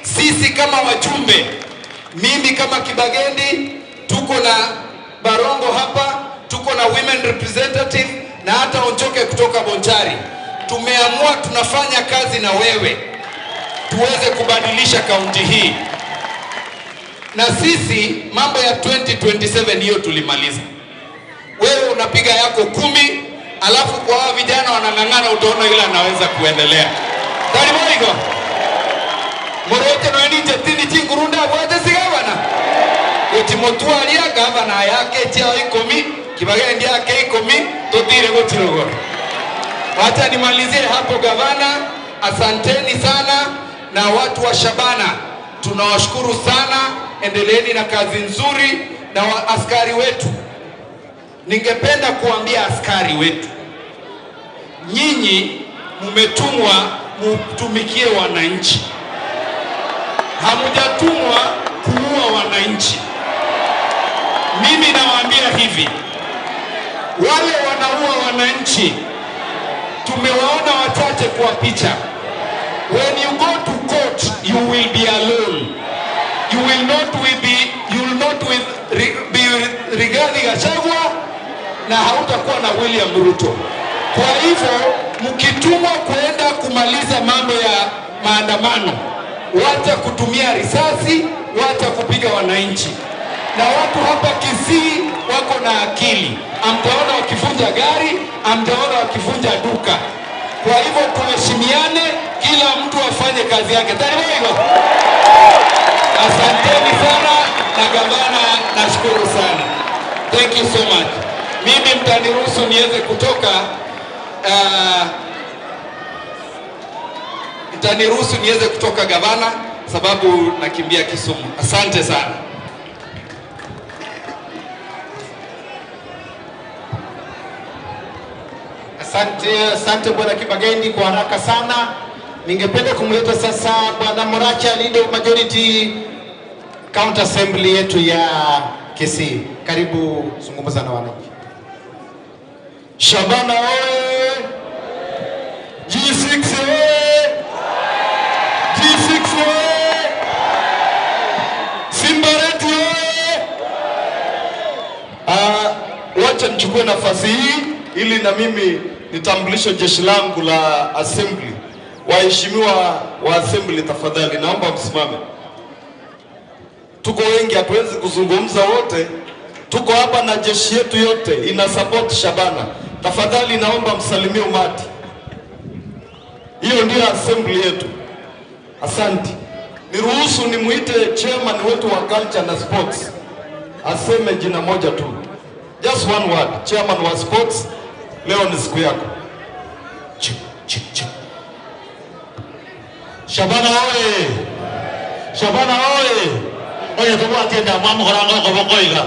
Sisi kama wajumbe, mimi kama Kibagendi, tuko na Barongo hapa, tuko na women representative na hata Onchoke kutoka Bonchari. Tumeamua tunafanya kazi na wewe tuweze kubadilisha kaunti hii, na sisi mambo ya 2027 hiyo tulimaliza. Wewe unapiga yako 10, alafu kwa hao vijana wanang'ang'ana, utaona yule anaweza kuendelea. Karibu morote no ninje tini chingurunda bwate sigabana utimotwaria gavana yake chao 10 Kibagendi yake 10 totire gotirogoro. Wacha nimalizie hapo gavana, asanteni sana na watu wa Shabana tunawashukuru sana, endeleeni na kazi nzuri. Na wa askari wetu, ningependa kuambia askari wetu, nyinyi mmetumwa mtumikie wananchi, hamujatumwa kuua wananchi. Mimi nawaambia hivi, wale wanaua wananchi tumewaona wachache kwa picha. When you go to court, you will be alone. You will not be, you will not be Rigathi Gachagua na hautakuwa na William Ruto. Kwa hivyo mkitumwa kuenda kumaliza mambo ya maandamano, wacha kutumia risasi, wacha kupiga wananchi. Na watu hapa Kisii wako na akili, amtaona wakivunja gari, amtaona wakivunja duka. Kwa hivyo tuheshimiane, kila mtu afanye kazi yake. Taribu. Asanteni sana na gavana, nashukuru sana. Thank you so much. Mimi mtaniruhusu niweze kutoka, mtaniruhusu niweze kutoka gavana, sababu nakimbia Kisumu. Asante sana. Asante, asante Bwana Kibagendi kwa haraka sana. Ningependa kumleta sasa Bwana Moracha, leader of majority county assembly yetu ya Kisii. Karibu zungumza na wananchi. Shabana oye! G6 oye! G6 oye! Simba Arati oye! Wacha nichukue nafasi hii ili na mimi nitambulishe jeshi langu la assembly. Waheshimiwa wa assembly, tafadhali naomba msimame. Tuko wengi, hatuwezi kuzungumza wote. Tuko hapa na jeshi yetu yote ina support Shabana. Tafadhali naomba msalimie umati. Hiyo ndio assembly yetu. Asante. Niruhusu nimuite chairman wetu wa culture na sports aseme jina moja tu. Just one word. Chairman wa sports, leo ni siku yako. Shabana oye! Shabana oye! Oye tubwatienda mwamukorango kobokoiga.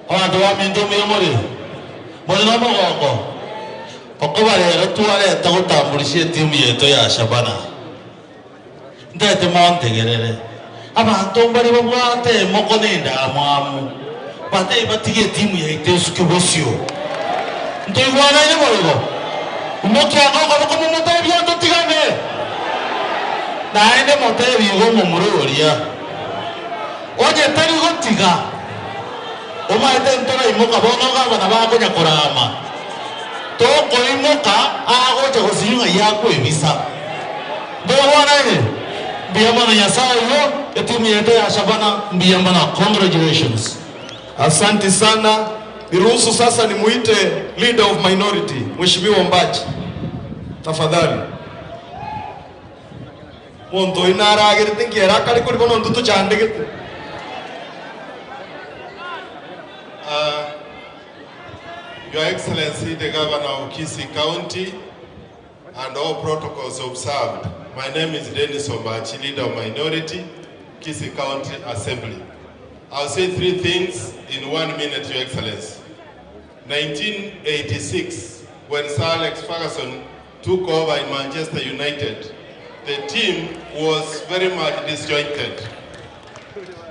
Abantu ba minto muyomori. Muri no mugoko. Okoba rero twareta gutamburisha timu yetu ya Shabana. Ndete montegerere. Abantu bari babwate moko nenda mwamu. Bate batige timu yetu esuke bosio. Ntoigwana ine borigo. Umukiango koboko mumutebia ntotigane. Naende motebi igo mumururia. Oye tari gotiga. Omaete ntora imoka bono gabana bakonya korama. Toko imoka agocha gosinywa yako ebisa. Ndogwana ine. Mbiyamana Nyasaye yo etimu yetu ya Shabana mbiyamana, congratulations. Asante sana. Niruhusu sasa nimuite leader of minority, Mheshimiwa Mbachi. Tafadhali. Muntu inaragirite nkiera kari kuri bono ntutu chandikite. Your Excellency, the Governor of Kisii County, and all protocols observed. My name is Dennis Ombachi, leader of minority, Kisii County Assembly. I'll say three things in 1 minute, Your Excellency. 1986, when Sir Alex Ferguson took over in Manchester United, the team was very much disjointed.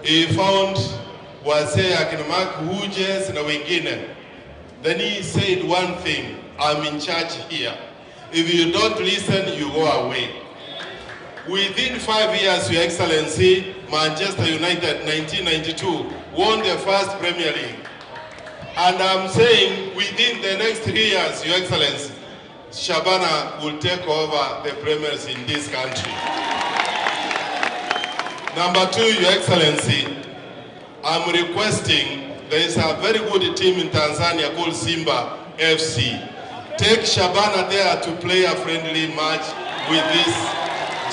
He found wazee akina Mark Hughes na wengine. Then he said one thing, I'm in charge here. If you don't listen, you go away. Within 5 years, Your Excellency, Manchester United, 1992, won the first Premier League. And I'm saying within the next 3 years, Your Excellency, Shabana will take over the premiers in this country. Number two, Your Excellency, I'm requesting, there is a very good team in Tanzania called Simba FC. Take Shabana there to play a friendly match with this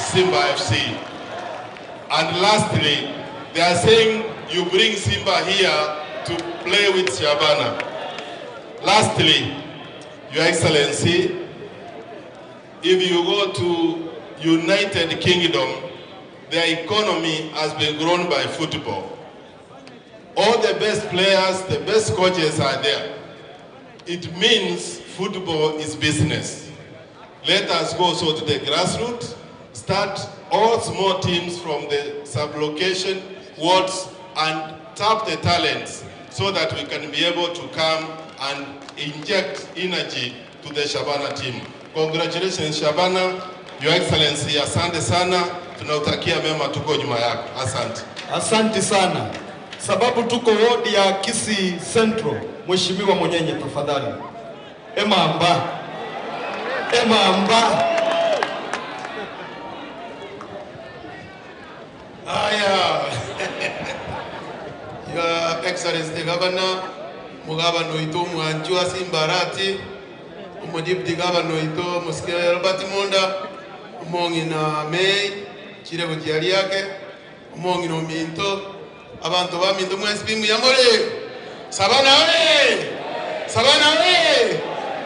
Simba FC. And lastly, they are saying you bring Simba here to play with Shabana. Lastly, Your Excellency, if you go to United Kingdom, their economy has been grown by football. All the best players, the best coaches are there. It means football is business. Let us go so to the grassroots, start all small teams from the sub-location wards and tap the talents so that we can be able to come and inject energy to the Shabana team. Congratulations, Shabana. Your Excellency, asante sana. Tunautakia mema, tuko nyuma yako. Asante. Asante sana. Sababu tuko wodi ya Kisii Central. Mheshimiwa Monyenye, tafadhali. Emamba. Emamba. Aya. Your Excellency the Governor, Mugabano ito Mwanjua Simbarati, Deputy Governor ito Musikele Robert Munda, Umongina May, Chirego Chiariake, Umongina Minto, abantu ba Minto mwesi muyamore. Sabana we! Sabana we!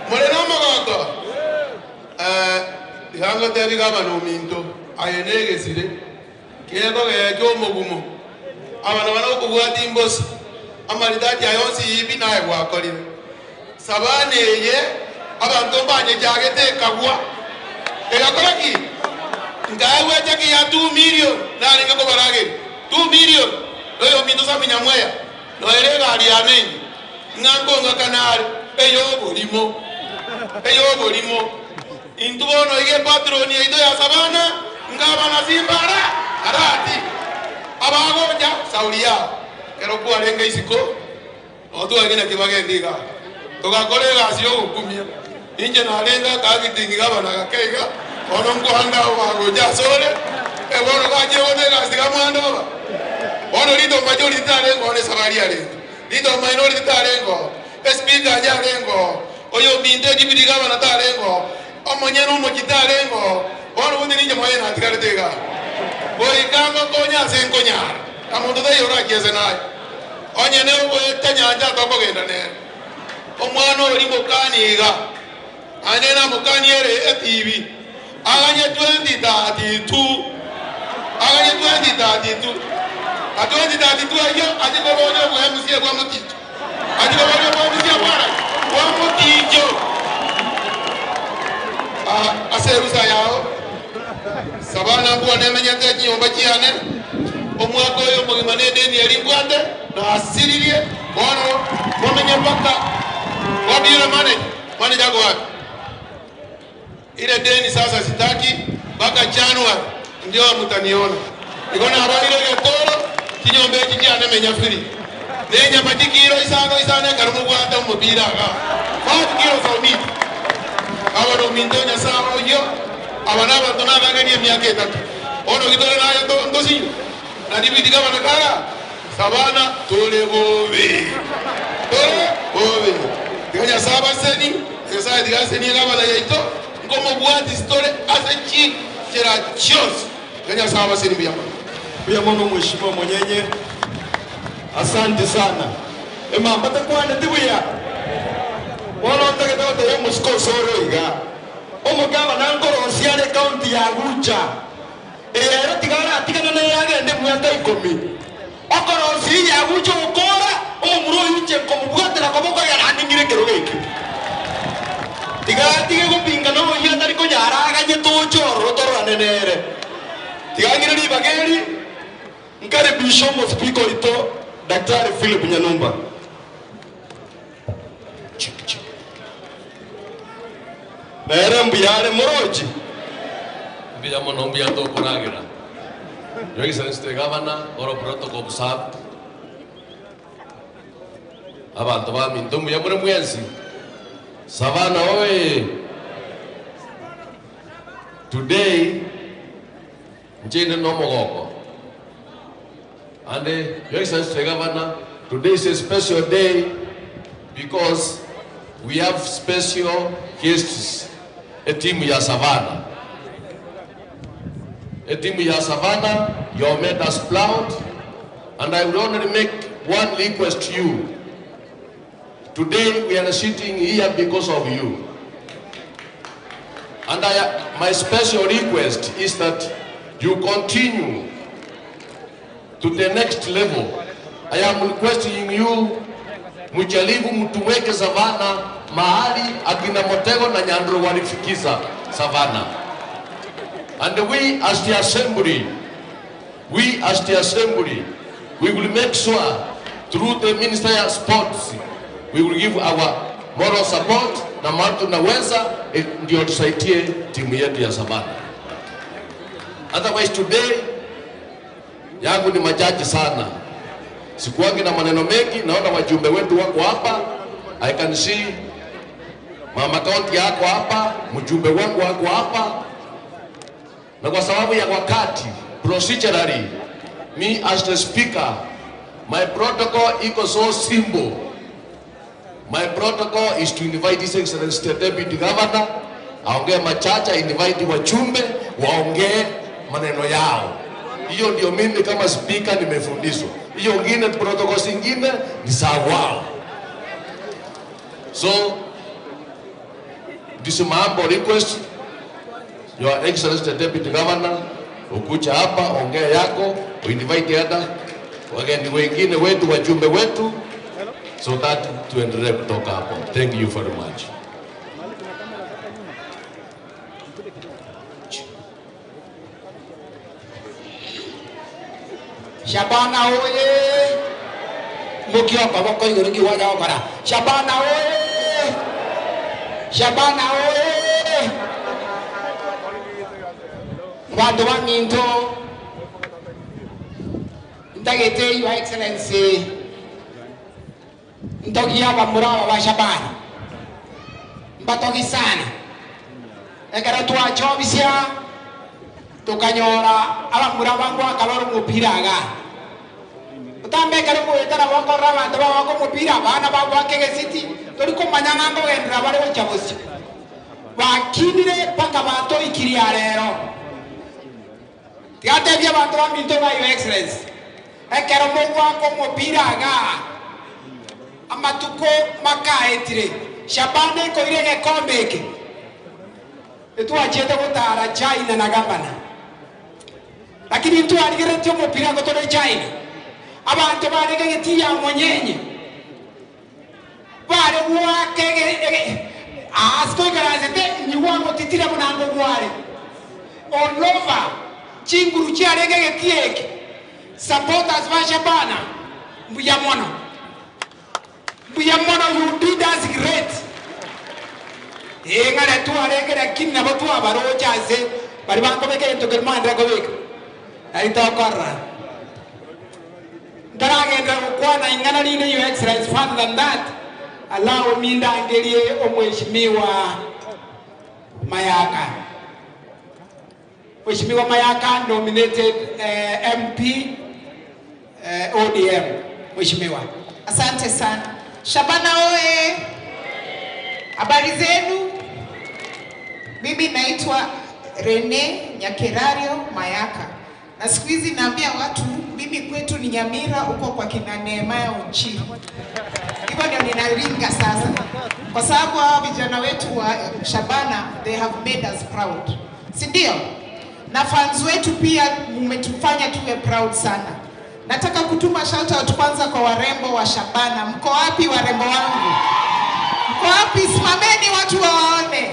Moreno magoko. Ihango tebi Governor Minto, ayenege sire. Kieko ke omogumo. Abana bana okubwata imbosi. Amaridadi ayonsi ibi naye gwakorire. Sabana eye abantu mbanye jagete kagwa. Egakora ki? Ngawe chaki ya 2 million naringa ko barage. 2 million. Oyo minto sa minyamweya. No ere gari amenyi. Ngango ngakanari eyo bolimo. Eyo bolimo. Intubono ige patroni eito ya Sabana ngabana Simbara arati. Abagoja sauria. Kero kuarenge isiko. Otu agina kibagendiga. Tugakorera asio gukumia. Inje narenga kagitingiga bana gakeiga. Ono nkuhanda bagoja sore. Ebono gaje onega sigamwanda baba. Ono lido majority tarengo one sabari arengo. Lido minority tarengo. Speaker jarengo. Oyo minde deputy governor tarengo. Omonyeno mokitarengo. Ono bundi ninje moyena atikaretega. Boikango konya senkonya. Amuntu tayo rakiese naye. Onyene oetanyanja tokogenda ne. Omwana oli mukaniga. Anena mukaniere etibi. Aganye 2032. Aganye 2032. A 2032 ayo ajikobonya kwa MC kwa muticho. Ajikobonya kwa MC kwa muticho. Ah aserusa yao. Sabana kuwa nemenyete nyumba chiane. Omwaka oyo mugimane deni elimbwate na asiririe bono momenye mpaka wapi yule manager yako wapi? Ile deni sasa sitaki mpaka January ndio mtaniona. Niko na habari ile toro kinyombe chiane menya free. Nenya matikiro isano isane karumu bwata umupira ga. 5 kilos of meat. Abano mintonya sawa yo abana batona bagani emyaka etatu. Ono gitore nayo ndosi. Na deputy governor kara Sabana tole bobe. Tole bobe. Tikanya saba seni, tikasa tikasa ni gabana yaito, ngomo bwati story ase chi chera chos. Tikanya saba seni bia. Bia mono mheshimiwa Monyenye. Asante sana. Ema batakwana tibuya. Wala ndageta te musko soro iga. Omugaba nangoro siare county ya Gucha. Ero tigara atigana na yagende myaka 10. Okoro si ya gucho okora omuro yinje komubwatira koboko yaraningire kero geki. Tiga tige kupinga no ya tari konyara aganye tochoro torane nere. Tiga ngire bageri nkaribisho mo speaker ito Daktari Philip Nyanumba. Nere mbiyare moroji. Mbiyamo no mbiyato koragira. Your Excellency the Governor, all protocol observed. Abantu ba minto mbuya muri mwensi. Savana oye. Today njene no mogoko. And Your Excellency Governor, today is a special day because we have special guests, a team ya Savannah. A team ya Savannah, you have made us proud, and I will only make one request to you. Today we are sitting here because of you. And my special request is that you continue to the next level. I am requesting you, mujaribu mtuweke Savannah mahali akina Motego na Nyandro walifikiza Savannah. And we as the assembly, we will make sure through the Ministry of Sports, we will give our moral support na mahali tunaweza ndio tusaidie timu yetu ya Savannah. Otherwise today yangu ni machache sana. Sikuangi na maneno mengi, naona wajumbe wetu wako hapa. I can see mama county yako hapa, mjumbe wangu wako hapa. Na kwa sababu ya wakati, procedurally, me as the speaker, my protocol iko so simple. My protocol is to invite His Excellency the Deputy Governor, aongee machache, invite wajumbe, waongee maneno yao. Hiyo ndio mimi kama speaker nimefundishwa. Hiyo ngine protocol zingine ni sawa. So this is my humble request, Your Excellency the Deputy Governor, ukuja hapa ongea yako, invite other wageni wengine wetu, wajumbe wetu, so that tuendelee kutoka hapo. Thank you very much. Shabana oye! Mukioka wako iguru kiwanja wakora. Shabana oye! Shabana oye! Bantu ba minto ndagete Your Excellency ntogia ba muraba ba Shabana mbatogi sana ekero twachobisia tukanyora abamura bangu akabara umupira aga utambekere muwetara bokorora abanto babako umupira abana babwake gesiti tori kumanya ng'ango gendera bare gocha bosio bakinire mpaka batoikiria rero tigatebia abanto ba minto ba Your Excellency ekero mogwaka umupira aga amatuko makaetire Shabana ikoire gekombe eke etwachiete gotara China na gavana lakini twarigeretie omupira gotore China abantu barege getia monyenye bare gwake asitoikarazete nyiwango titira munango gware olova chinguru chiarege getieke supporters ba Shabana mbuya mono you did us great engare twarege lakini nabo twabarocha ase bari bangobeke ntokemandra gobeka aitokorra ndaragenda gukwana ingana rine Your Excellency. Further than that, allow me ndangerie omheshimiwa Mayaka. Mheshimiwa Mayaka nominated MP ODM. Mheshimiwa, asante sana. Shabana oye! Habari zenu? Mimi naitwa Rene Nyakerario Mayaka. Na siku hizi naambia watu mimi kwetu ni Nyamira, uko kwa kina Nehemaya Onchiri. Hivyo ndio ninaringa sasa. Kwa sababu hao vijana wetu wa Shabana, they have made us proud. Si ndio? Na fans wetu pia mmetufanya tuwe proud sana. Nataka kutuma shout out kwanza kwa warembo wa Shabana. Mko wapi warembo wangu? Mko wapi? Simameni watu waone.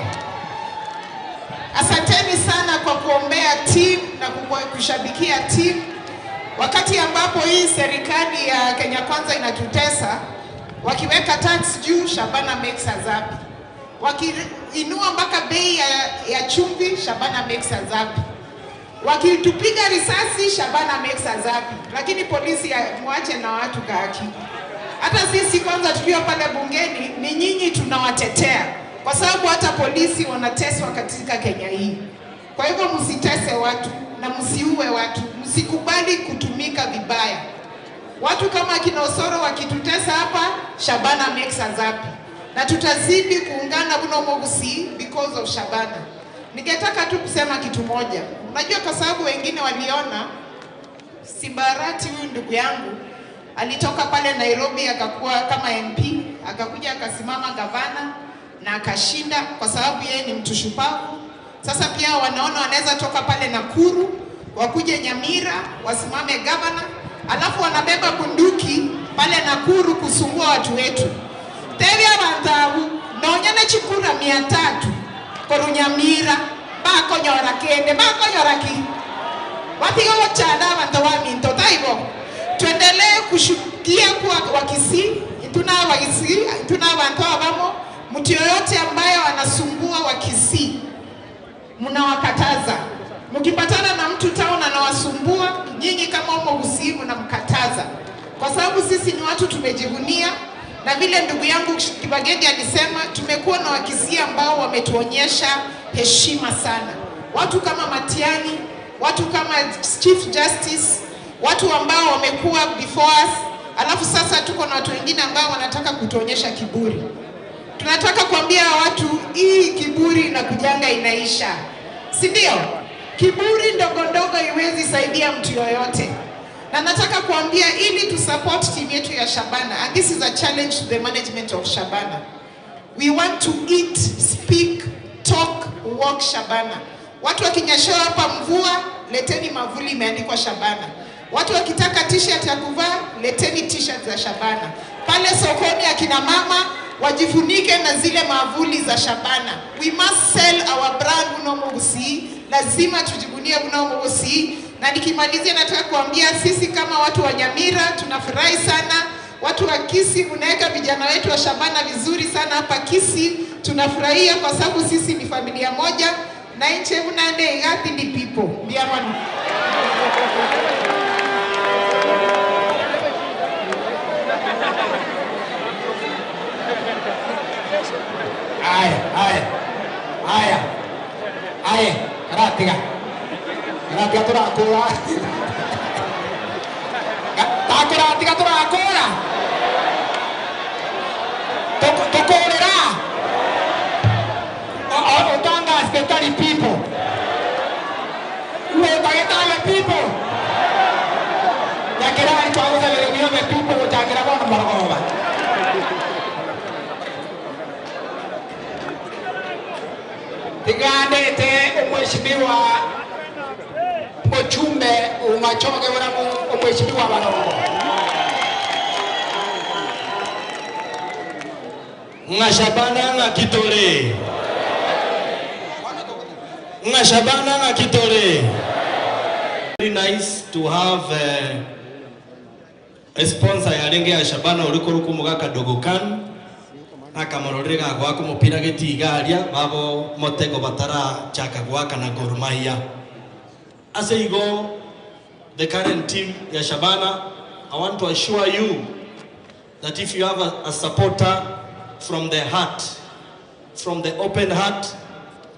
Asanteni sana kwa kuombea team na kushabikia team. Wakati ambapo hii serikali ya Kenya Kwanza inatutesa, wakiweka tax juu, Shabana makes us happy. Wakiinua mpaka bei ya chumvi, Shabana makes us happy. Wakitupiga risasi, Shabana makes us happy. Lakini polisi mwache na watu gaki. Hata sisi kwanza tukiwa pale bungeni ni nyinyi tunawatetea, kwa sababu hata polisi wanateswa katika Kenya hii. Kwa hivyo msitese watu na msiue watu, msikubali kutumika vibaya. Watu kama akina Osoro wakitutesa hapa, Shabana makes us happy. Na tutazidi kuungana buno mogusi because of Shabana. Ningetaka tu kusema kitu moja. Unajua, kwa sababu wengine waliona Simba Arati huyu ndugu yangu alitoka pale Nairobi akakuwa kama MP, akakuja akasimama gavana na akashinda kwa sababu yeye ni mtu shupavu. Sasa pia wanaona wanaweza toka pale Nakuru wakuje Nyamira wasimame gavana, alafu wanabeba bunduki pale Nakuru kusumbua watu wetu. Tebia bantabu nonyene chikura 300 koru Nyamira bakonyora kende bakonyora ki watigo chanda bantu wa minto taibo. Tuendelee kushukia kwa Wakisii, tuna Wakisii, tuna bantu abamo. Mtu yoyote ambaye anasumbua Wakisii mnawakataza. Mkipatana na mtu town anawasumbua, nyinyi kama Omogusii mnamkataza. Kwa sababu sisi ni watu tumejivunia, na vile ndugu yangu Kibagendi alisema, tumekuwa na Wakisii ambao wametuonyesha heshima sana. Watu kama Matiang'i, watu kama Chief Justice, watu ambao wamekuwa before us. Alafu sasa tuko na watu wengine ambao wanataka kutuonyesha kiburi. Tunataka kuambia watu hii kiburi na kujanga inaisha, si ndio? Kiburi ndogo ndogo iwezi saidia mtu yoyote. Na nataka kuambia ili to support team yetu ya Shabana, and this is a challenge to the management of Shabana. We want to eat, speak, talk, walk Shabana. Watu wakinyeshewa hapa mvua, leteni mavuli imeandikwa Shabana. Watu wakitaka t-shirt ya kuvaa, leteni t-shirt za Shabana. Pale sokoni akina mama wajifunike na zile mavuli za Shabana. We must sell our brand Omogusii. Lazima tujivunie Omogusii. Na nikimalizia nataka kuambia sisi kama watu wa Nyamira tunafurahi sana. Watu wa Kisii, unaweka vijana wetu wa Shabana vizuri sana hapa Kisii. Tunafurahia kwa sababu sisi ni familia moja. Na inche unande igathi ni people. Ndiamani. Aya, aya, aya, aya, karatiga, karatiga turakura, takuratiga turakura, tukurira, otanga aspetari people, utagetaga people, yakirari twaguza leo the people utakira bona marogoma. Tigandete umheshimiwa Mochumbe umachoge wana umheshimiwa Barongo. Nga Shabana nga kitore. Nga Shabana nga kitore. Very nice to have a sponsor ya renge ya Shabana uliko mugaka dogokan. Akamororega gwako mupira getigaria babo motego batara chaka gwaka na Gor Mahia. As I go, the current team ya Shabana, I want to assure you that if you have a supporter from the heart, from the open heart,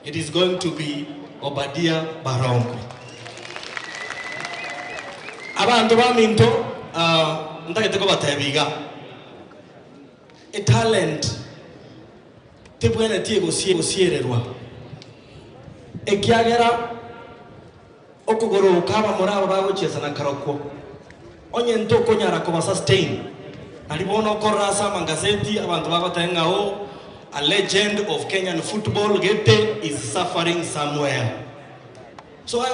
it is going to be Obadia Barongo. Abantu baminto ndagete ko batebiga a talent tebwene tie gusiererwa ekiagera okugoroka abamurabo bagochesa na karokwo onye ntoko nyara ko sustain nalibono korasa mangazeti abantu bagotenga o a legend of Kenyan football Gete is suffering somewhere. So I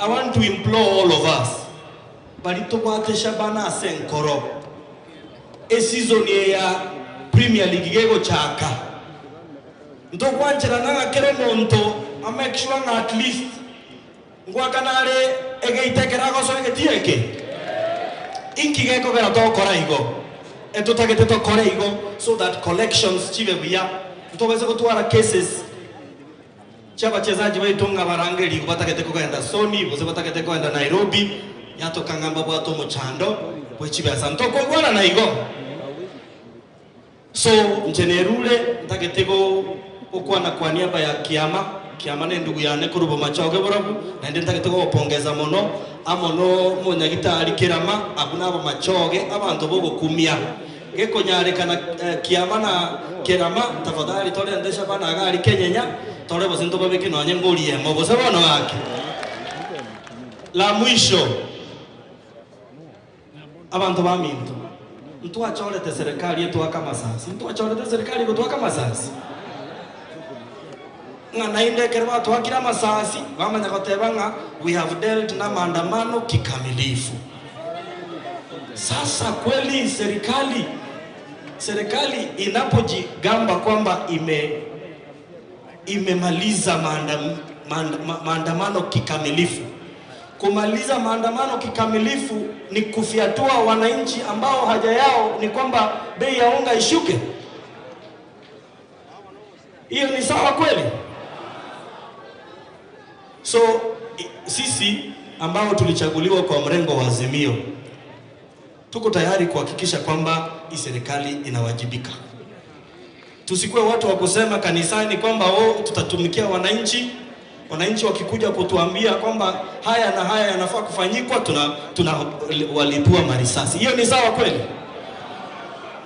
want to implore all of us balitobwate Shabana senkoro e season ya Premier League gego chaka ntokwanchera nanga kero monto a make sure at least ngwakanare egeitekera goso egetieke inki geko gera tokora igo etutagete tokore igo so that collections chibe buya ntobeze gotwara cases chabachezaji baitunga barangeli batagete kugenda Sony bose batagete kugenda Nairobi yatokangamba bwato muchando bwechibasa ntokogwana na igo. So nchenerule ntagetego ukwana kwa niaba ya kiama kiama ne ndugu yane kurubo machoge borabu na ndi ntagetego gopongeza mono amono munyagitari kirama abuna abo machoge abantu bo gokumia gekonyarekana kiama na kirama tafadhali tole ndesha bana gari kenyenya tole bosinto babeke nonye nguriye mo bose bono wake. La mwisho abantu ba minto ntwachorete serikali etwaka masasi ntwachorete serikali gutwaka masasi nga naindekere batwakira masasi bamanya goteba nga we have dealt na maandamano kikamilifu. Sasa kweli serikali inapojigamba kwamba imemaliza maandamano kikamilifu, kumaliza maandamano kikamilifu ni kufiatua wananchi ambao haja yao ni kwamba bei ya unga ishuke. Hiyo ni sawa kweli? So sisi ambao tulichaguliwa kwa mrengo wa Azimio tuko tayari kuhakikisha kwamba hii serikali inawajibika. Tusikuwe watu wa kusema kanisani kwamba oh, tutatumikia wananchi. Wananchi wakikuja kutuambia kwamba haya na haya yanafaa kufanyikwa, tunawalipua marisasi. Hiyo ni sawa kweli?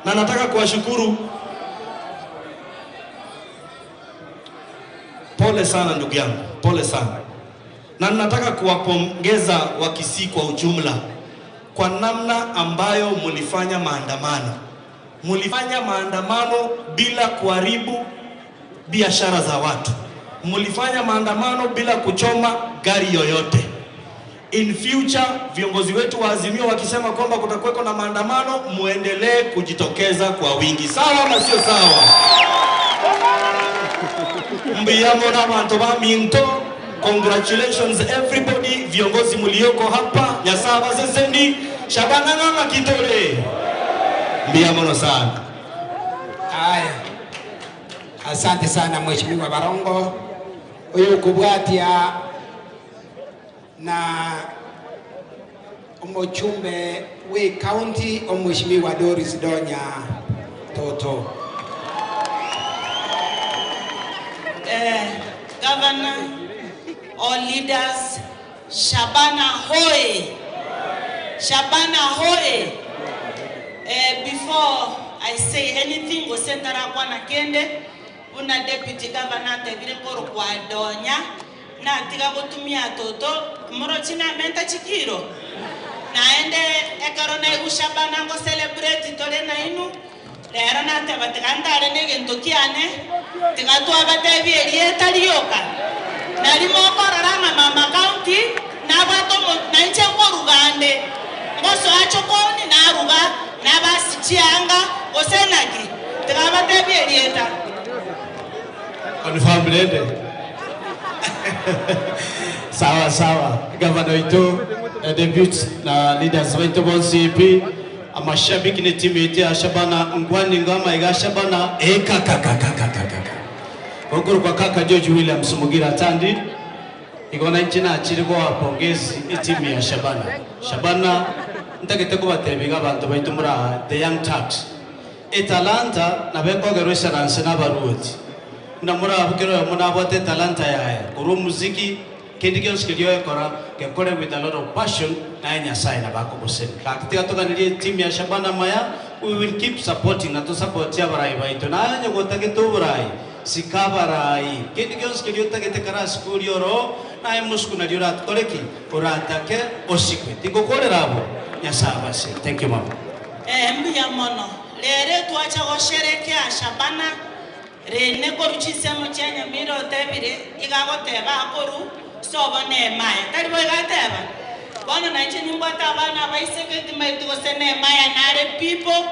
Na nataka kuwashukuru. Pole sana ndugu yangu, pole sana. Na nataka kuwapongeza Wakisii kwa ujumla kwa namna ambayo mlifanya maandamano. Mlifanya maandamano bila kuharibu biashara za watu. Mlifanya maandamano bila kuchoma gari yoyote. In future viongozi wetu wa Azimio wakisema kwamba kutakuweko na maandamano, muendelee kujitokeza kwa wingi. Sawa ama sio sawa? Mbiyamo na bantu ba minto. Congratulations everybody, viongozi mulioko hapa, Nyasaba sesendi, Shabana nganga kitole. Mbiyamo sana. Haya. Asante sana Mheshimiwa Barongo. Uyu kubwatia na omochumbe we county Mheshimiwa Doris Donya Toto. Governor, all leaders, Shabana hoye. Shabana hoye. Before I say anything, gosentara kwa na kende una deputy governor tebire koro kwa Donya na tiga gotumia toto moro china menta chikiro naende ekaro na Shabana ngo celebrate tole na inu lero na teba tigandare negento kiane tigatwa batebie rieta rioka nalimo korora mama county na bato na nche korugande ngoso achokoni na ruga na basi chianga osenaki tigabatebie rieta confirm lende. Sawa sawa governor wetu deputy na leaders wetu bonsi CP amashabiki ni timu yetu ya Shabana ngwani ngama iga Shabana eka kaka kaka kaka oguru kwa kaka George Williams Mugira Tandi igona nchina chiriko pongezi timu ya Shabana. Shabana ntakete kubatebiga abantu baitu mura the young Turks etalanta na bekogerwesha na baruti na mura abukero muna bote talanta yae kuru muziki kendi kyonse kiryo ekora kekore with a lot of passion na Nyasaye na bakobose katika toganirie team ya Shabana maya we will keep supporting na to support ya barai baitu na nyogota ke burai sikabarai kendi kyonse kiryo tagete kara school yoro na emusku na ryorat koreki oratake osikwe tikokorerabo Nyasaye basi. Thank you mama. Mbuya mono lere twacha gosherekea Shabana rene koruchisemo chenya miro tebire igagoteba akoru sobo ne maya tari boy gateba bono na nche nimbwata abana baiseke timaitugose ne maya nare people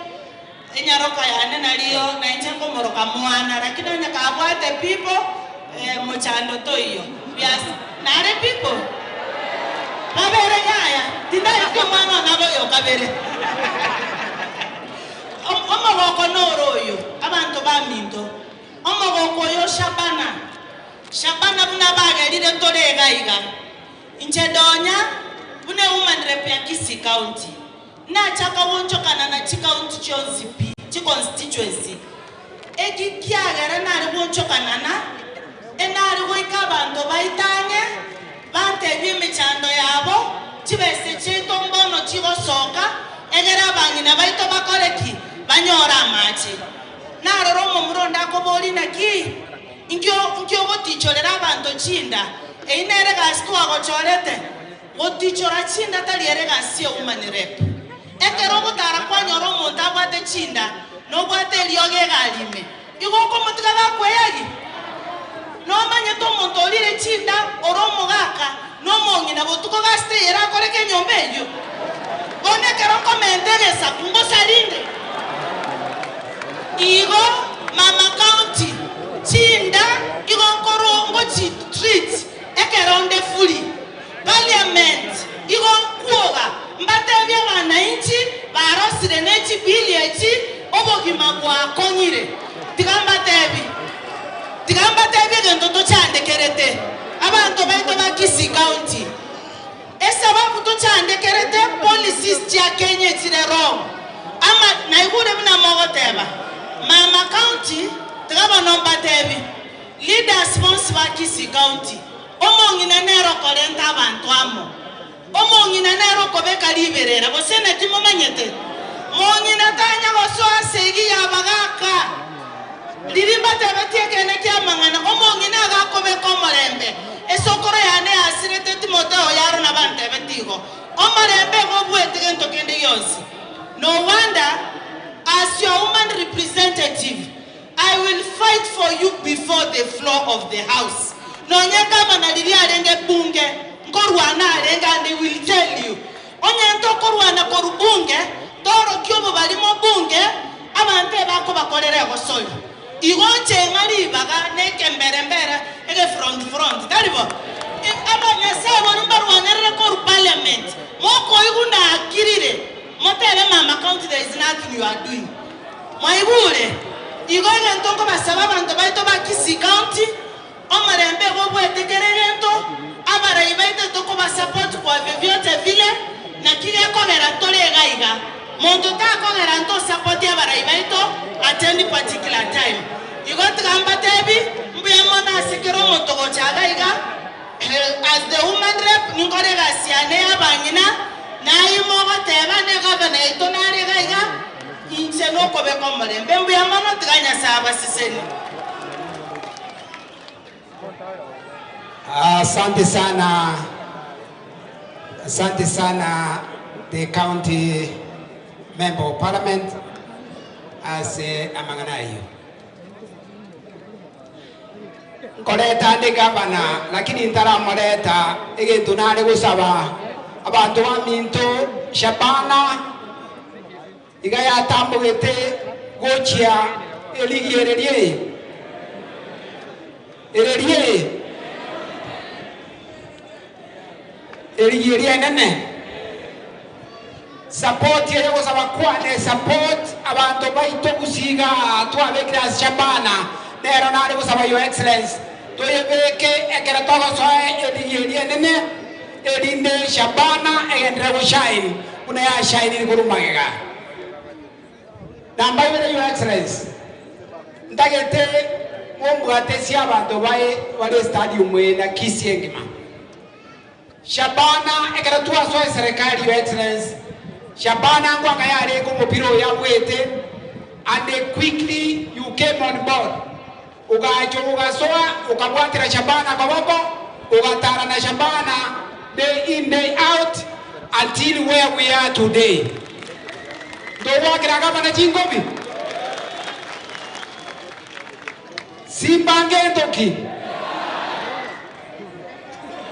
enyaroka yane nariyo na nche ngomoroka mwana lakini onya kabwate people mochando toiyo bias nare people babere yaya tindayo ko mwana nabo yo kabere omogoko noro yo abantu baminto omogoko yo Shabana Shabana buna bagerire ntorega iga inche Donya bune woman rep ya Kisii County na chaka wonchokana na chi county chonsi pi Chi constituency. Eki kiagera nare gonchokanana enare goika abanto baitange bantebie emechando yabo chibese chiaito mbono chigosoka egere abang'ina baito bakoreki banyora amache. Narora omomura onde akobori naki inkio ogotichorera abanto chinda eyi nere gasi twagochorete gotichora chinda tari ere gasi ya woman rep. Ekero ogotara kwanyora omonto abwate chinda nobwate eriogo egarime igo okomotiga gakweyagi nomanyete omonto orire chinda ore omogaka nomong'ina botuko gasiteyere akoreke enyomba eywo bono ekero nkomenta egesaku ngosarinde. Igo mama county chinda igo nkoro ngochi treat ekero nde fuli parliament igo nkuoga mbatebia abananchi barosire n'echibili echi obogima bwakonyire. Tigambatebi egento tochandekerete abanto baito ba Kisii County esababu tochandekerete policies chia Kenya chire wrong ama naigure buna mogoteba mama county tigaba mbatebi leaders bonsi ba Kisii County omong'ina nero korenta abantu amo omong'ina nero kobeka riberera gose natimomanyete mong'ina tanya gosoa segi ya bagaka ririmba tebetie kene kia mang'ana omong'ina agakobeka omorembe esokoro yane yasirete Timoteo yaro na bantebetigo omorembe gobwete gento kende yonsi. No wonder as your woman representative I will fight for you before the floor of the house. Nonye gavana riri arenge bunge nkorwana arenga and they will tell you onye ntokorwana korubunge toro kyobo barimo bunge abante bako bakorere gosoyo igo nche ng'ari baga neke mbere mbere ege front front taribo abanyasaye bono mbarwanerere koru parliament moko igunda akirire motebe mama county there is nothing you are doing mwaigure igo egento nkobasaba abanto baito ba Kisii County omorembe gobwetekere gento abarai baito tokobasupport kwa vyovyote vile na kigekogera tore gaiga monto takogera nto support abarai baito at any particular time. Igo tigambatebi mbuya mono asekere omonto gochaga iga as the woman rep ninkore gasiane abang'ina naimogoteba ne gavana yaito nare gaiga inche nokobeka omorembe mbuya mono tiga Nyasaye abaseseni. Asante sana. Asante sana the county member of parliament as amang'anayo. Nkoreta ndi gavana lakini ntaramoreta egintu nare gusaba abantu ba minto Shabana iga yatambugete gochia eligi ererie ererie eligi erie nene support yeye gusaba kwane support abantu baito gusiga twabekira Shabana nero nare gusaba your excellence toyebeke ekera togosoe eligi erie nene erinde Shabana egendre go shine una ya shine ni kurumagega namba ibere your excellence ndagete mumbwate si abantu bae wale stadium na Kisii engima Shabana ekera twasoe serikali your excellence Shabana ngwanga yare ko mupiro ya bwete and they quickly you came on board ugacho ugasoa ukabwatira Shabana kaboko ugatara na Shabana day in day out until where we are today. Ndowakira gavana chingobi Simbange ndoki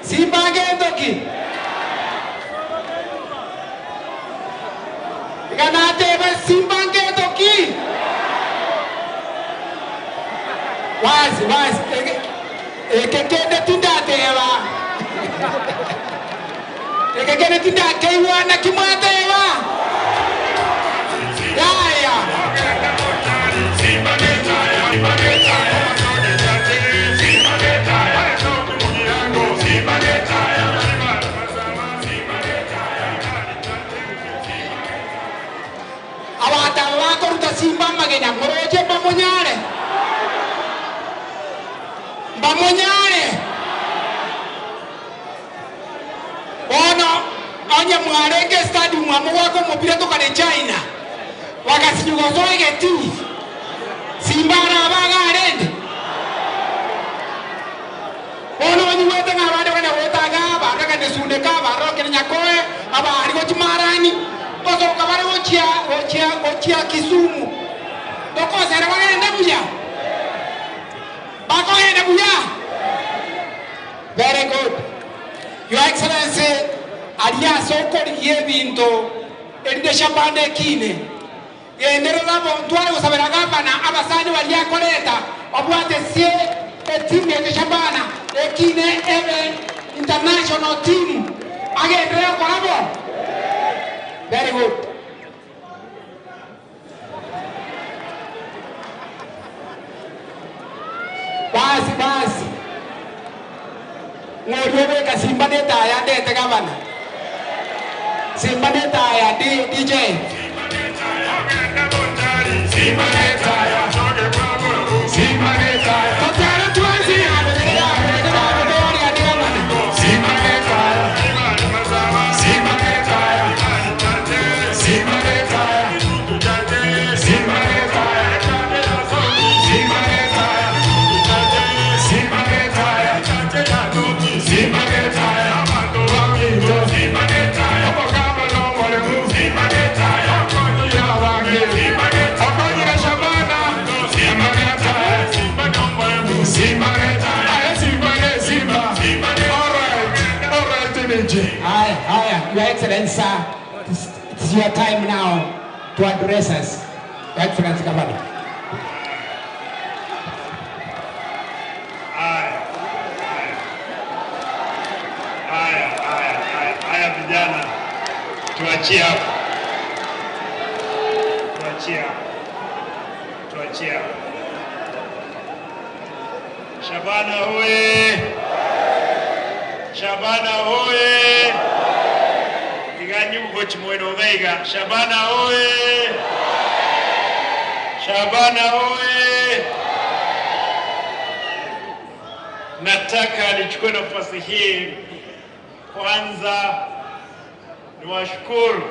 Simbange ndoki Ganate ba simbange ndoki Wazi wazi ekekende tindatewa ekekende tindakewa na kimwatewa Yaya Abata bakoruta simba Onye mwarenge stadium amugwako mupira tokare China. Wakasinyugozoege ti. Simbara abaga arende. Ono onyiwete ng'abande bana wetaga baraka nesundeka baroke nyakoe abari gochimarani gosoka bare gochia gochia gochia Kisumu. Tokosera bagende buya. Bakogende buya. Very good. Your Excellency, aria sokorigie binto erinde Shabana kine. Genderera tware gusabira gavana abasani baria koreta obwate sie etimu ya Shabana ekine ebe international team agenderera korabo. Very good. Basi basi. Ngoriwe Simba neta ya ndete gavana. Simba neta ya DJ. Simba neta ya Simba neta ya Totara tuanzi ya Simba neta ya Simba neta ya Simba neta ya Simba neta ya Simba neta ya Simba neta ya Simba neta ya Simba neta ya Simba neta ya Haya, Your Excellency, sir, it's your time now to address us. Your Excellency Governor. Haya vijana, tuachie hapo. Tuachie hapo. Tuachie hapo. Shabana hoye! Shabana hoye! Iganyu gochi mweno veiga. Shabana hoye! Shabana hoye! Nataka nichukue nafasi hii kwanza niwashukuru